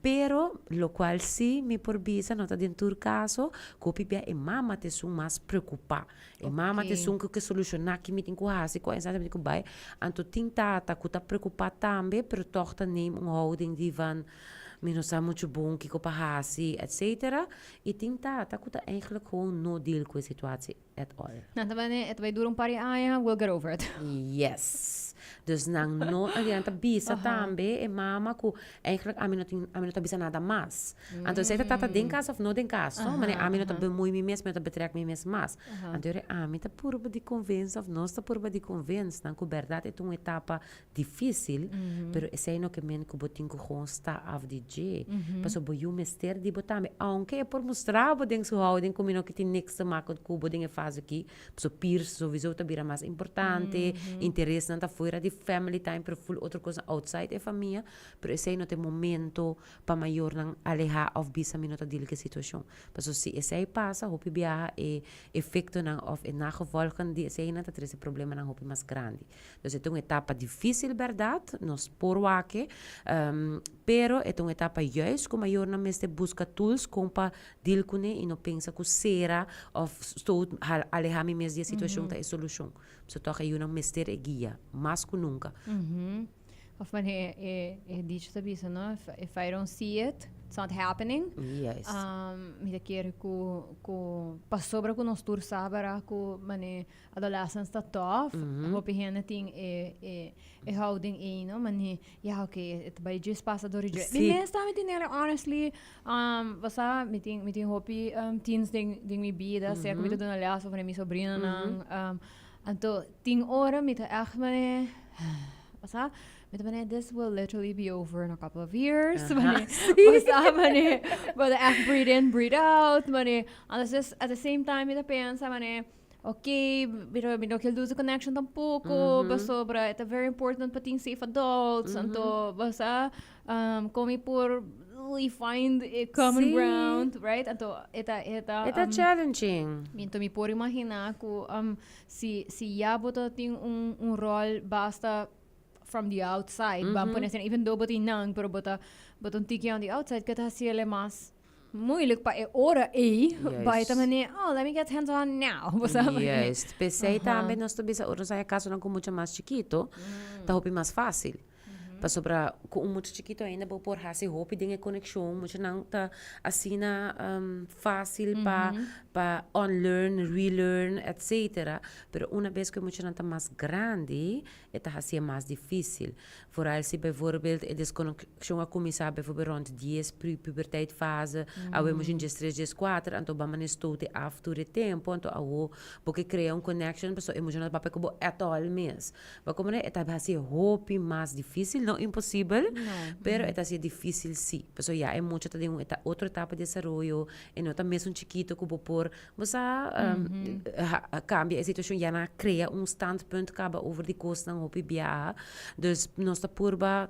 [SPEAKER 2] Pero lokual si mi por bisa no ta den tur kaso ku hopi bia e mama ta esun mas preokupá. E mama ta esun ku ke solushoná ki mi tin ku hasi, kua instansia mi tin ku bai. Anto tin tata ku ta preokupá tambe pero tòg ta neem un houding di van mi no sa muchu bon kiko pa hasi etcetera. I tin tata ku ta eigenlijk gewoon no deal ku e situatie at all.
[SPEAKER 1] Nan ta bane, e ta bai dura un par di aña, we'll get over it.
[SPEAKER 2] Yes. Dus nan no, nan ta bisa tambe e mama ku eigenlijk ami no tin, ami no ta bisa nada mas. Anto esei ta tata den kas of no den kas, no? Manera ami no ta bemoei mi mes, mi no ta betrek mi mes mas. Anto yora ami ta purba di convince of nos ta purba di convince nan ku bèrdat e ta un etapa difícil, pero esei no ke men ku bo tin ku gewoon sta af di. dje. Pasobra bo yu mester di bo tambe. Aunke e por mustra bo den su houding ku mi no ke tin niks te maken ku bo den e fase aki, pasobra peers sowieso ta bira mas importante, interesnan ta fuera di family time, pero ful otro kosnan outside e famia, pero esei no ta e momento pa mayornan alehá òf bisa mi no ta deal ku e situashon. Pasobra si esei pasa, hopi biaha e efektonan òf e nagevolgen di eseinan ta trese problemanan hopi mas grandi. Dus e ta un etapa difísil bèrdat, nos por wak e, pero e ta un etapa juist ku mayornan mester buska tools kon pa deal kuné i no pensa ku sera òf stoot alehá mi mes di e situashon ta e solushon. So tòg e yunan mester e guia, mas ku nunka.
[SPEAKER 1] Of wanneer e dicho ta bisa, no? If I don't see it, it's not happening.
[SPEAKER 2] Juist.
[SPEAKER 1] Mi ta kere ku pasobra ku nos tur sa bara ku mane adolescents ta tough, hopi hende tin e e houding ei, no? Mane, ja oké, e ta bai djis pasa dor di dje. Mi mes tambe tin nere, honestly, bo sa, mi tin hopi teens den mi bida, sea ku mi ta duna les of mi sobrinonan. Anto tin ora mi ta echt mane, bo sa, mi ta mane, "This will literally be over in a couple of years." Mane, bo sa, mane, bo ta echt breathe in, breathe out, mane. Anto dus at the same time mi ta pensa mane, ok, pero mi no kier lose the connection tampoco, pasobra e ta very important pa tin safe adults, anto, bo sa, con mi por really find a common ground, right? Anto e ta
[SPEAKER 2] E ta challenging.
[SPEAKER 1] Anto mi por imagina ku si ya bo ta tin un rol basta from the outside, ban pone asina, even though bo tin nan, pero bo ta un tiki on the outside, ku ta hasiel mas moeilijk pa e ora ei, bai ta mane, "Oh, let me get hands on now." Bo sa mane.
[SPEAKER 2] Juist. P'esei tambe nos ta bisa ora nos haya kasonan ku mucha mas chikito, ta hopi mas fásil. Pasobra ku un mucha chikito ainda bo por hasi hopi den e konekshon. Muchanan ta asina fásil pa unlearn, relearn, etcetera. Pero una bes ku e muchanan ta mas grandi, e ta hasié mas difísil. Vooral si bijvoorbeeld e deskonekshon a kuminsá bijvoorbeeld rònt 10, puberteit fase, awe mucha 13, 14, anto bo a manera stoot e af tur e tempu, anto awo bo ke krea un connection pasobra e mucha no ta papia ku bo at all mes. Bo komprende? E ta hasié hopi mas difísil, no imposibel, pero e ta hasié difísil sí. Pasobra ya e mucha ta den un otro etapa di desaroyo, e no ta mesun chikito ku bo por, bo sa, kambia e situashon, ya nan a krea un standpunt kaba over di kosnan hopi biaha. Dus nos ta purba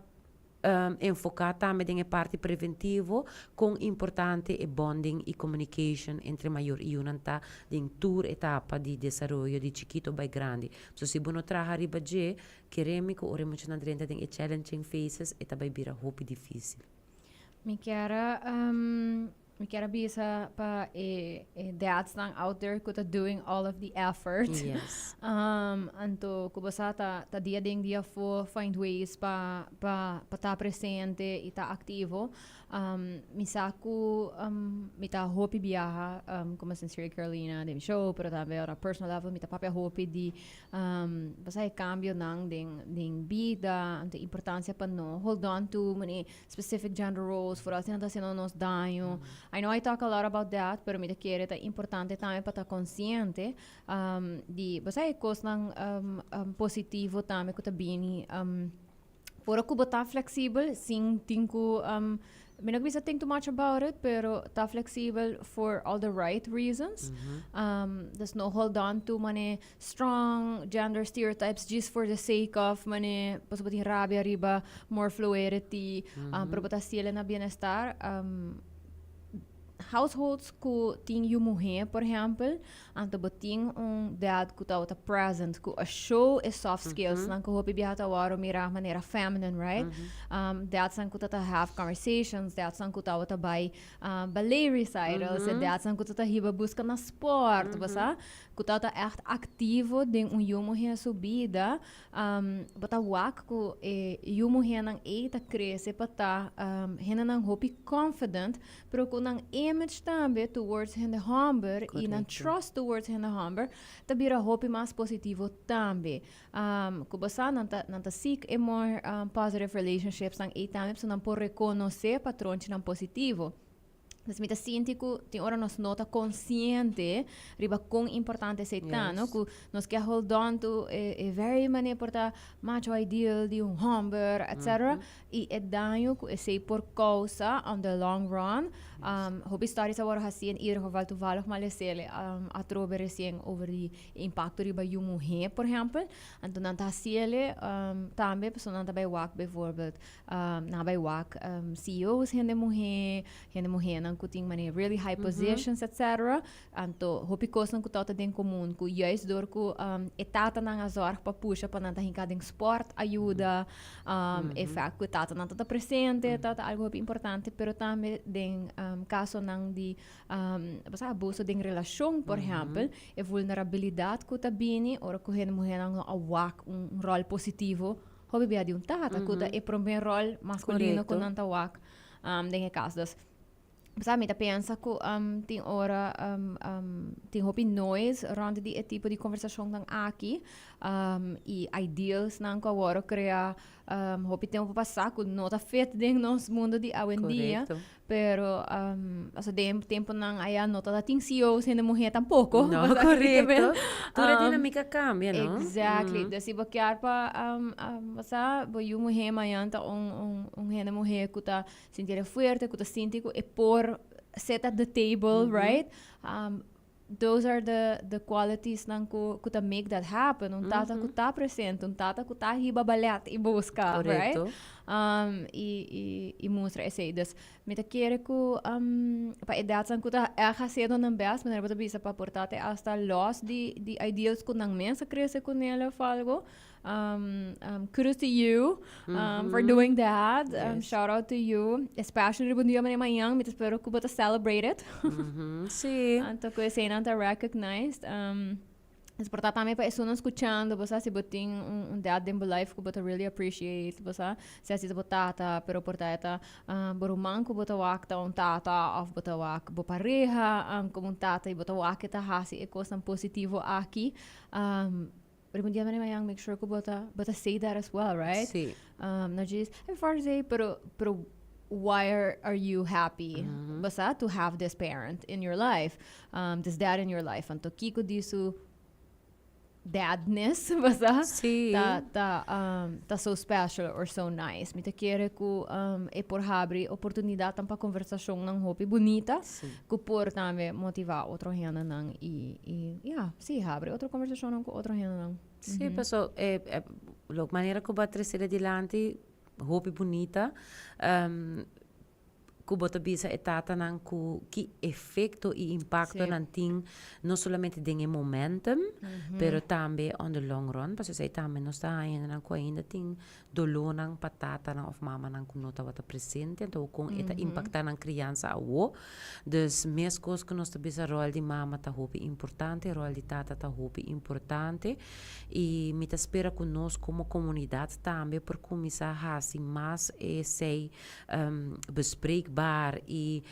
[SPEAKER 2] enfoká tambe den e parti preventivo, kon importante e bonding i communication entre mayor i yunan ta den tur etapa di desaroyo di chikito bai grandi. So si bo no traha riba dje, kere mi ku ora e muchanan drenta den e challenging phases e ta bai bira hopi difísil.
[SPEAKER 1] Mi kier a bisa pa e dads nan out there ku ta doing all of the effort. Anto ku bo sa ta dia den dia afó find ways pa ta presente i ta aktivo. Mi sa ku mi ta hopi biaha komo Sincerely Carolina den mi show, pero tambe on a personal level mi ta papia hopi di bo sa e kambionan den bida, anto importansia pa no hold on to mane specific gender roles, vooral si nan ta haciendo nos daño. I know I talk a lot about that, pero mi ta kere ta importante tambe pa ta consciente di, bo sa e cosnan positivo tambe cu ta bini ora cu bo ta flexibel sin tin cu, mi no bisa think too much about it, pero ta flexibel for all the right reasons. Dus no hold on to mane strong gender stereotypes just for the sake of mane pasobra bo tin rabia riba more fluidity, pero bo ta haciele na bienestar. Households ku tin yu muhé, por ehèmpel, anto bo tin un dad ku tabata present, ku a show e soft skills nan ku hopi biaha ta wòrdu mirá manera feminine, right? Dads nan ku ta have conversations, dads nan ku tabata bai ballet recitals, dads nan ku ta hiba buska na sport, bo sa? Ku tabata ègt aktivo den un yu muhé su bida, bo ta wak ku e yu muhénan ei ta krese pa ta hendenan hopi confident, pero ku nan image tambe towards hende hòmber i nan trust towards hende hòmber ta bira hopi mas positivo tambe. Ku bo sa nan ta seek e more positive relationships nan ei tambe pasobra nan por rekonosé patronchinan positivo. Dus mi ta sinti ku tin ora nos no ta konsiente riba kon importante esei ta, no? Ku nos ke hold on to e very manera por ta macho ideal di un hòmber, etcetera. I e daño ku esei por kousa on the long run. Hopi studies a wòrdu hasí, in ieder geval toevallig m'a les'é atrobe resien over di e impakto riba yu muhé, por ehèmpel. Anto nan ta hasiel tambe pasobra nan ta bai wak bijvoorbeeld nan a bai wak CEO's hende muhé, hende muhénan ku tin manera really high positions etcetera. Anto hopi kosnan ku tabata den komun ku juist dor ku e tatanan a zòrg pa pusha pa nan ta hinká den spòrt a yuda, e fèkt ku e tatanan tabata presente tabata algu hopi importante, pero tambe den kasonan di abuso den relashon por ehèmpel e vulnerabilidat ku ta bini ora ku hende muhénan no a wak un ròl positivo hopi bia di un tata ku ta e promé ròl maskulino ku nan ta wak den e kas. Dus sa mi ta pensa ku tin ora tin hopi noise rònt di e tipo di konversashonnan aki i idealsnan ku a wòrdu krea hopi tempu pasá ku no ta fit den nos mundu di awendia. Pero pasobra den e tempunan aya no tabata tin CEO's hende muhé tampoko.
[SPEAKER 2] No, korekto. Tur e dinamika kambia, no?
[SPEAKER 1] Exactly. Dus si bo kier pa sa bo yu muhé mañan ta un un hende muhé ku ta sinti el fuerte, ku ta sinti ku e por sit at the table, right? Those are the qualities nan ku ta make that happen. Un tata ku ta presente, un tata ku ta hiba ballet i buska, right? I mustra esei. Dus mi ta kere ku pa e dadsnan ku ta ègt hasiendo nan bèst, manera bo ta bisa pa por ta te asta lòs di ideals ku nan mes a krese kuné òf algo. Kudos to you for doing that. Shout out to you. Especially riba un dia manera mañan, mi ta spero ku bo ta celebrate it.
[SPEAKER 2] Sí.
[SPEAKER 1] Anto ku eseinan ta recognized. Es por ta tambe pa esunnan skuchando, bo sa, si bo tin un dad den bo life ku bo ta really appreciate, bo sa, sea si ta bo tata, pero por ta e ta bo ruman ku bo ta wak ta un tata òf bo ta wak bo pareha komo un tata i bo ta wak e ta hasi e kosnan positivo aki. Pero un dia manera mañan make sure ku bo ta bo ta say that as well, right?
[SPEAKER 2] Sí.
[SPEAKER 1] No just happy Father's Day, pero pero why are you happy? Basa to have this parent in your life, this dad in your life. Anto kiko di su dadness, basa?
[SPEAKER 2] Sí.
[SPEAKER 1] Ta so special or so nice. Mi ta kere ku e por habri oportunidatnan pa konversashonnan hopi bunita.
[SPEAKER 2] Sí.
[SPEAKER 1] Ku por tambe motivá otro hendenan i i ya, sí, habri otro konversashonnan ku otro hendenan.
[SPEAKER 2] Sí, paso e lo manera ku bo a trese e dilanti hopi bunita ku bo ta bisa e tatanan ku ki efekto i impakto nan tin no solamente den e momentum pero tambe on the long run pasobra esei tambe nos ta haña hendenan ku ainda tin dolónan pa tatanan òf mamanan ku no tabata presente, anto kon e ta impaktá nan kriansa awo. Dus meskos ku nos ta bisa ròl di mama ta hopi importante, ròl di tata ta hopi importante i mi ta spera ku nos komo komunidat tambe por kuminsá hasi mas esei bespreekbaar i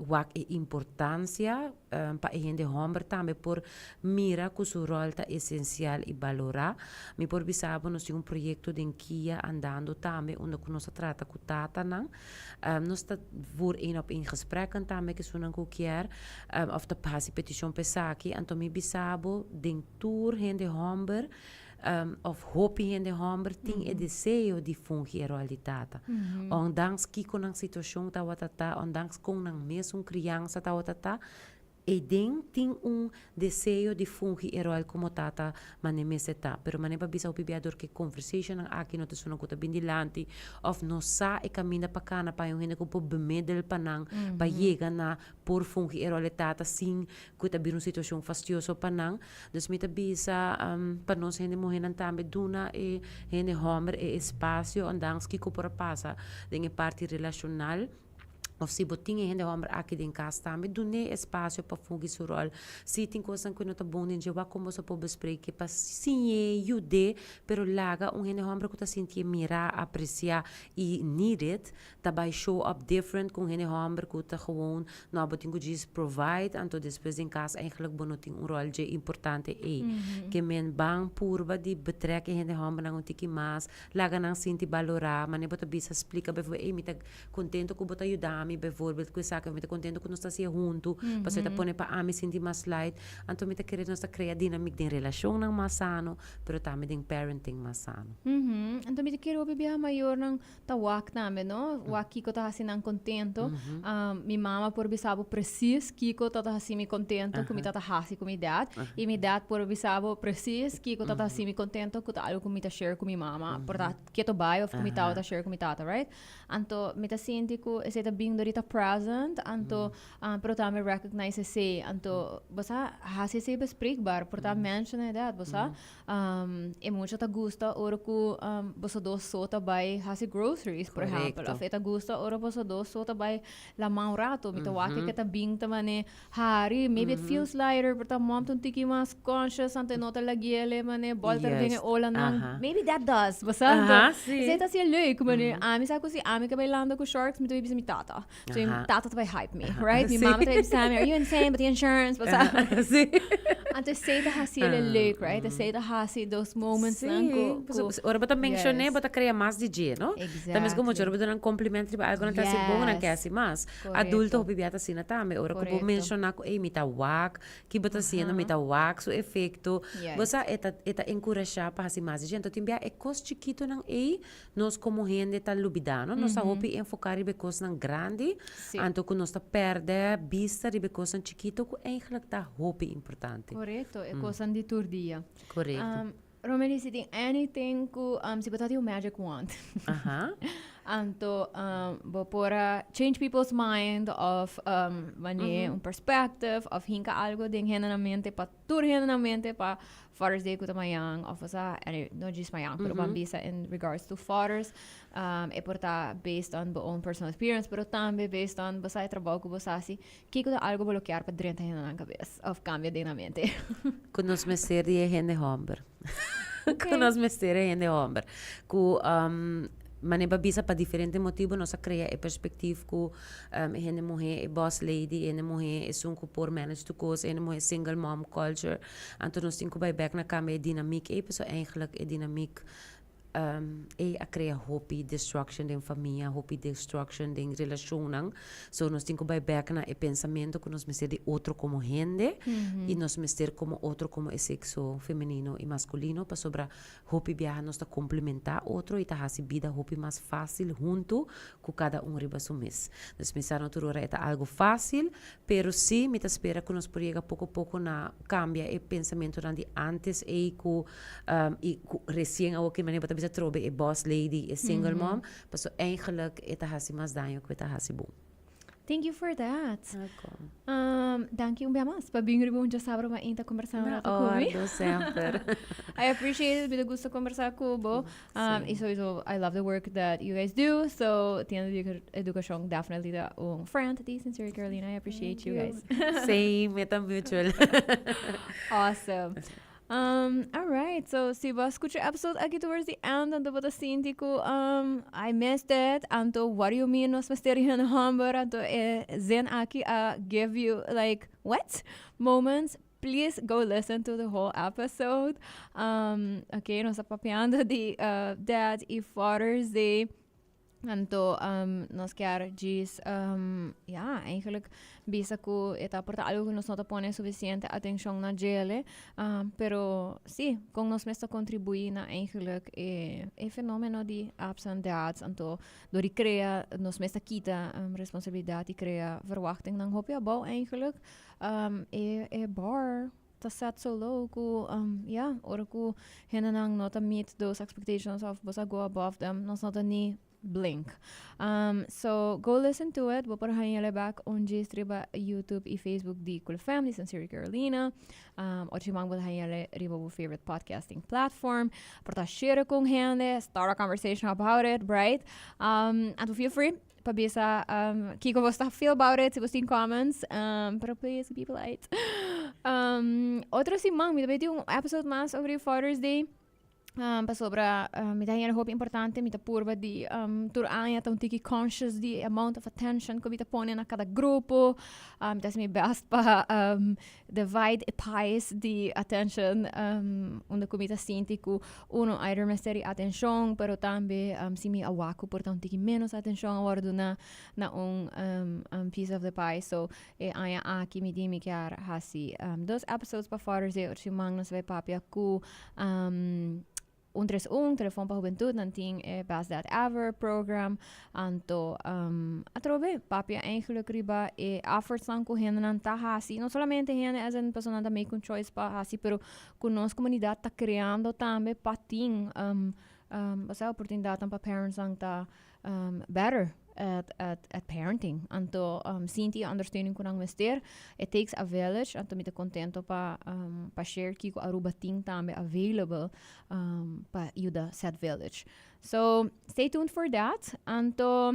[SPEAKER 2] wak e importansia pa e hende hòmber tambe por mira ku su ròl ta esensial i balorá. Mi por bisa bo nos tin un proyekto den kia andando tambe unda ku nos ta trata ku tatanan. Nos ta voer één op één gesprekken tambe ku esunnan ku kier òf ta hasi petishon pa esaki. Anto mi bisa bo den tur hende hòmber òf hopi hende hòmber tin e deseo di fungi e ròl di tata. Ondanks kiko nan situashon tabata ta, ondanks kon nan mesun kriansa tabata ta, eiden tin un deseo di fungi e ròl komo tata manera mester ta. Pero manera pa bisa hopi bia dor ku e konversashonnan aki no ta esunnan ku ta bin dilanti òf no sa e kaminda pa kana pa hay un hende ku por bemiddel pa nan pa yega na por fungi e ròl di tata sin ku ta bira un situashon fastioso pa nan. Dus mi ta bisa pa nos hende muhénan tambe duna e hende hòmber e espasio ondanks kiko por a pasa den e parti relashonal òf si bo tin e hende hòmber aki den kas tambe dun'é espasio pa fungi su ròl. Si tin kosnan ku no ta bon den dje wak kon boso por bespreke pa siñ'é, yud'é, pero laga un hende hòmber ku ta sintié mirá, apresiá i needed ta bai show up different ku un hende hòmber ku ta gewoon no bo tin ku djis provide anto despues den kas eigenlijk bo no tin un ròl dje importante ei. Ke men ban purba di betrek e hende hòmbernan un tiki mas, laga nan sinti balorá, manera bo ta bisa splika bijvoorbeeld ey mi ta kontento ku bo ta yuda mi. ami bijvoorbeeld ku esaki, mi ta kontento ku nos ta hasié huntu, pasobra e ta pone pa ami sinti mas light. Anto mi ta kere nos ta krea dinamik den relashonnan mas sano, pero tambe den parenting mas sano.
[SPEAKER 1] Anto mi ta kere hopi biaha mayornan ta wak tambe, no? Wak kiko ta hasi nan kontento. Mi mama por bisa bo precies kiko ta ta hasi mi kontento ku mi ta ta hasi ku mi dad. I mi dad por bisa bo precies kiko ta ta hasi mi kontento ku ta algo ku mi ta share ku mi mama. Por ta keto bai of ku mi tabata share ku mi tata, right? Anto mi ta sinti ku esei ta bin dor di ta present, anto pero tambe recognize esei. Anto bo sa hasi esei bespreekbaar, por ta mention e dad, bo sa. E mucha ta gusta ora ku boso dos so ta bai hasi groceries, por ehempel. Of e ta gusta ora boso dos so ta bai laman un rato. Mi ta wak ke ta bin ta mane hari. Maybe it feels lighter, por ta mom ta un tiki mas conscious, anto e no ta laguiele mane bolter den e olanan. Maybe that does, bo sa? Anto esei ta hacié leuk, mane ami sa ku si ami ke bai landa ku sharks, mi ta bai bisa mi tata. So mi tata ta bai hype me, right? Mi mama ta bai bisa mi, are you insane? Bo tin insurance, bo sa? Anto esei ta haci el leuk, right? Esei ta haci those moments nan ku.
[SPEAKER 2] Sí, ora bo ta mencion'é, bo ta crea mas di dje, no? Ta mes como ora bo duna un compliment riba algo nan ta haci bon, nan ke haci mas. Adulto hopi bia ta asina tambe. Ora ku bo menciona ku, ey, mi ta wak, ki bo ta haciendo, mi ta wak su efecto. Bo sa, e ta, e ta encurasha pa haci mas di dje. Anto tin bia e cos chikitonan ey, Nos komo hende ta lubidá, no? Nos ta hopi enfoká riba e kosnan grandi, anto ku nos ta pèrdè bista riba e kosnan chikitu ku eigentlik ta hopi importante.
[SPEAKER 1] Korekto, e kosnan di tur dia.
[SPEAKER 2] Korekto.
[SPEAKER 1] Romely, si tin anything ku, si bo ta tin un magic wand, anto bo por a change people's mind òf wanneer un perspective òf hinka algu den hende nan mente pa tur hende nan mente pa Father's Day ku ta mañan of osea anyway no djis mañan pero ban bisa in regards to fathers e por ta based on bo own personal experience pero tambe based on bo sa e trabou ku bo sa hasi kiko ta algo bo lo kier pa drenta hende nan kabes of kambia den nan mente.
[SPEAKER 2] Ku nos mester di e hende hòmber. Ku nos mester e hende hòmber. Ku Manera pa bisa pa diferente motibu nos a krea e perspektif ku e hende muhé e boss lady, e hende muhé esun ku por manage tur kos, e hende muhé single mom culture. Anto nos tin ku bai bèk na kambia e dinamik ei pasobra eigentlik e dinamik ei a krea hopi destruction den famia, hopi destruction den relashonnan. So nos tin ku bai bèk na e pensamentu ku nos mester di otro komo hende i nos mester komo otro komo e sekso femenino i maskulino pasobra Hopi biaha nos ta komplementá otro i ta hasi bida hopi mas fásil huntu ku kada un riba su mes. Dus mi sa no tur ora e ta algu fásil, pero sí mi ta spera ku nos por yega poko poko na kambia e pensamentunan di ántes ei ku i ku resien awor ki manera bo ta bisa trobe e boss lady, e single mom, pasobra eigentlik e ta hasi mas daño ku e ta hasi bon.
[SPEAKER 1] Thank you for that.
[SPEAKER 2] Welkom.
[SPEAKER 1] Danki un bia mas pa bin riba un djasabra mainta kombersá un
[SPEAKER 2] Na
[SPEAKER 1] rato ku mi.
[SPEAKER 2] ordo semper.
[SPEAKER 1] I appreciate it, mi ta gusta kombersá ku bo. I sowieso I love the work that you guys do. So Tienda di Edukashon definitely ta un friend di Sincerely Carolina. I appreciate you guys.
[SPEAKER 2] Same, e ta mutual.
[SPEAKER 1] Awesome. All right, so si bo a scucha e episode aki towards the end, anto bo ta sinti cu I missed it, anto what do you mean nos mester di hende homber, anto e zin aki a give you like what moments, please go listen to the whole episode. Ok, nos ta papiando di Dad y Father's Day. Anto nos kier djis ya eigenlijk bisa ku e ta por ta algu ku nos no ta pone sufisiente atenshon na djele pero si kon nos mes ta kontribuí na eigenlijk e e fenomeno di absent dads anto dor di krea nos mes ta kita responsabilidat i krea verwachtingnan hopi abou eigenlijk e e bar ta set so low ku ya ora ku hendenan no ta meet those expectations of bo sa go above them nos no ta ni blink. So go listen to it bo por haña back un djis riba YouTube y Facebook di Cool Fam di Sincerely Carolina. Otro siman bo ta haña riba bo favorite podcasting platform. Por ta share con hende, start a conversation about it, right? Anto feel free pa bisa kiko bo ta feel about it, si bo tin comments, pero please be polite. Otro siman mi ta bay tin un episode mas over di Father's Day. Pasobra mi ta haña hopi importante, mi ta purba di tur aña ta un tiki conscious di e amount of attention ku mi ta pone na kada grupo. Mi ta hasi mi best pa divide e pies di attention unda ku mi ta sinti ku uno either mester di atencion, pero tambe si mi a wak ku por ta un tiki menos atencion a wòrdu duna na un piece of the pie. So e aña aki mi di mi kier hasi dos episodes pa Father's Day, otro siman nos bai papia ku un tres un, Telefon pa Hubentud, nan tin e Best Dad Ever program, anto atrobe papia eigenlijk riba e effortsnan ku hendenan ta hasi, no solamente hende as in pasobra nan ta make un choice pa hasi, pero ku nos komunidat ta kreando tambe pa tin osea oportunidatnan pa parentsnan ta better at at at parenting anto sinti e understeuning ku nan mester it takes a village anto mi ta kontento pa pa share kiko Aruba tin tambe available pa yuda said village so stay tuned for that anto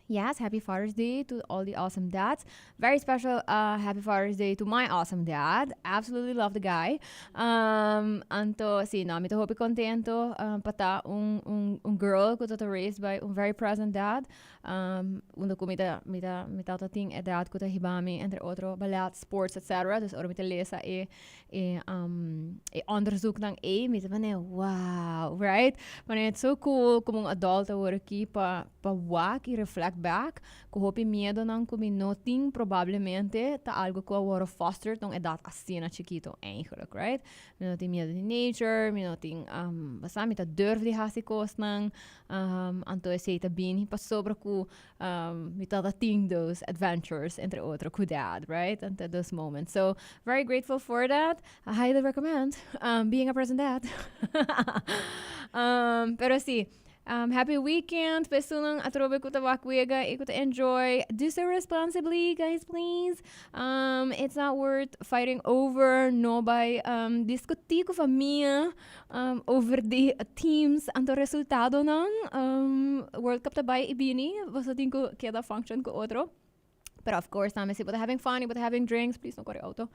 [SPEAKER 1] yes happy Father's Day to all the awesome dads very special happy Father's Day to my awesome dad absolutely love the guy anto si no mi ta hopi kontento pa ta un un un girl ku ta ta raised by un very present dad unda ku mi ta mi ta mi tata tin e dad ku ta hiba mi entre otro ballet sports etcetera dus ora mi ta lesa e e e onderzoeknan ei mi ta manera wow right manera it's so cool komo un adult awor aki pa pa wak i reflect back Ku hopi miedonan ku mi no tin probablemente ta algo ku a wòrdu fostered na un edat asina chikito eigenlijk, right? Mi no tin miedo di nature, mi no tin, basta mi ta durf di hasi kosnan, anto esei ta bini pasobra ku mi tabata tin those adventures entre otro ku dad, right? Anto those moments. So, very grateful for that. I highly recommend being a present dad. Pero si. Happy weekend pa esunnan atrobe ku ta wak wega i ku ta enjoy. Do so responsibly, guys, please. It's not worth fighting over, no bai diskutí ku famia over di teams anto resultadonan. World Cup ta bai i bini, boso tin ku keda function ku otro. Pero of course tambe si bo ta having fun y bo ta having drinks, please no kore auto.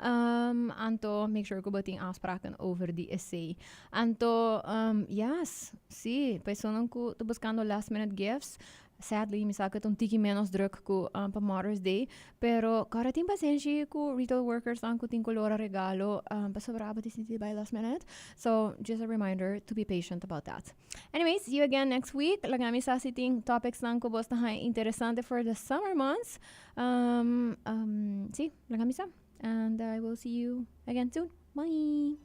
[SPEAKER 1] Anto make sure ku bo tin afspraken over di esei. Anto yes, si, personan ku ta buskando last minute gifts, sadly mi sa ku ta un tiki menos druk ku pa Mother's Day, pero kòrda tin pasenshi ku retail workersnan ku tin ku lora regalo pasobra abo disidi di bai last minute. So just a reminder to be patient about that. Anyways, see you again next week. Laga mi sa si tin topics nan ku bos ta haña interesante for the summer months. Sí, laga mi sa. And I will see you again soon. Bye.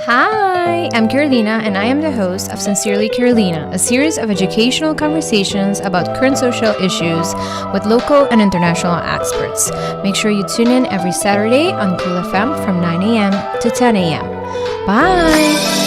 [SPEAKER 3] Hi, I'm Carolina, and I am the host of Sincerely Carolina, a series of educational conversations about current social issues with local and international experts. Make sure you tune in every Saturday on Cool FM from 9 a.m. to 10 a.m. Bye!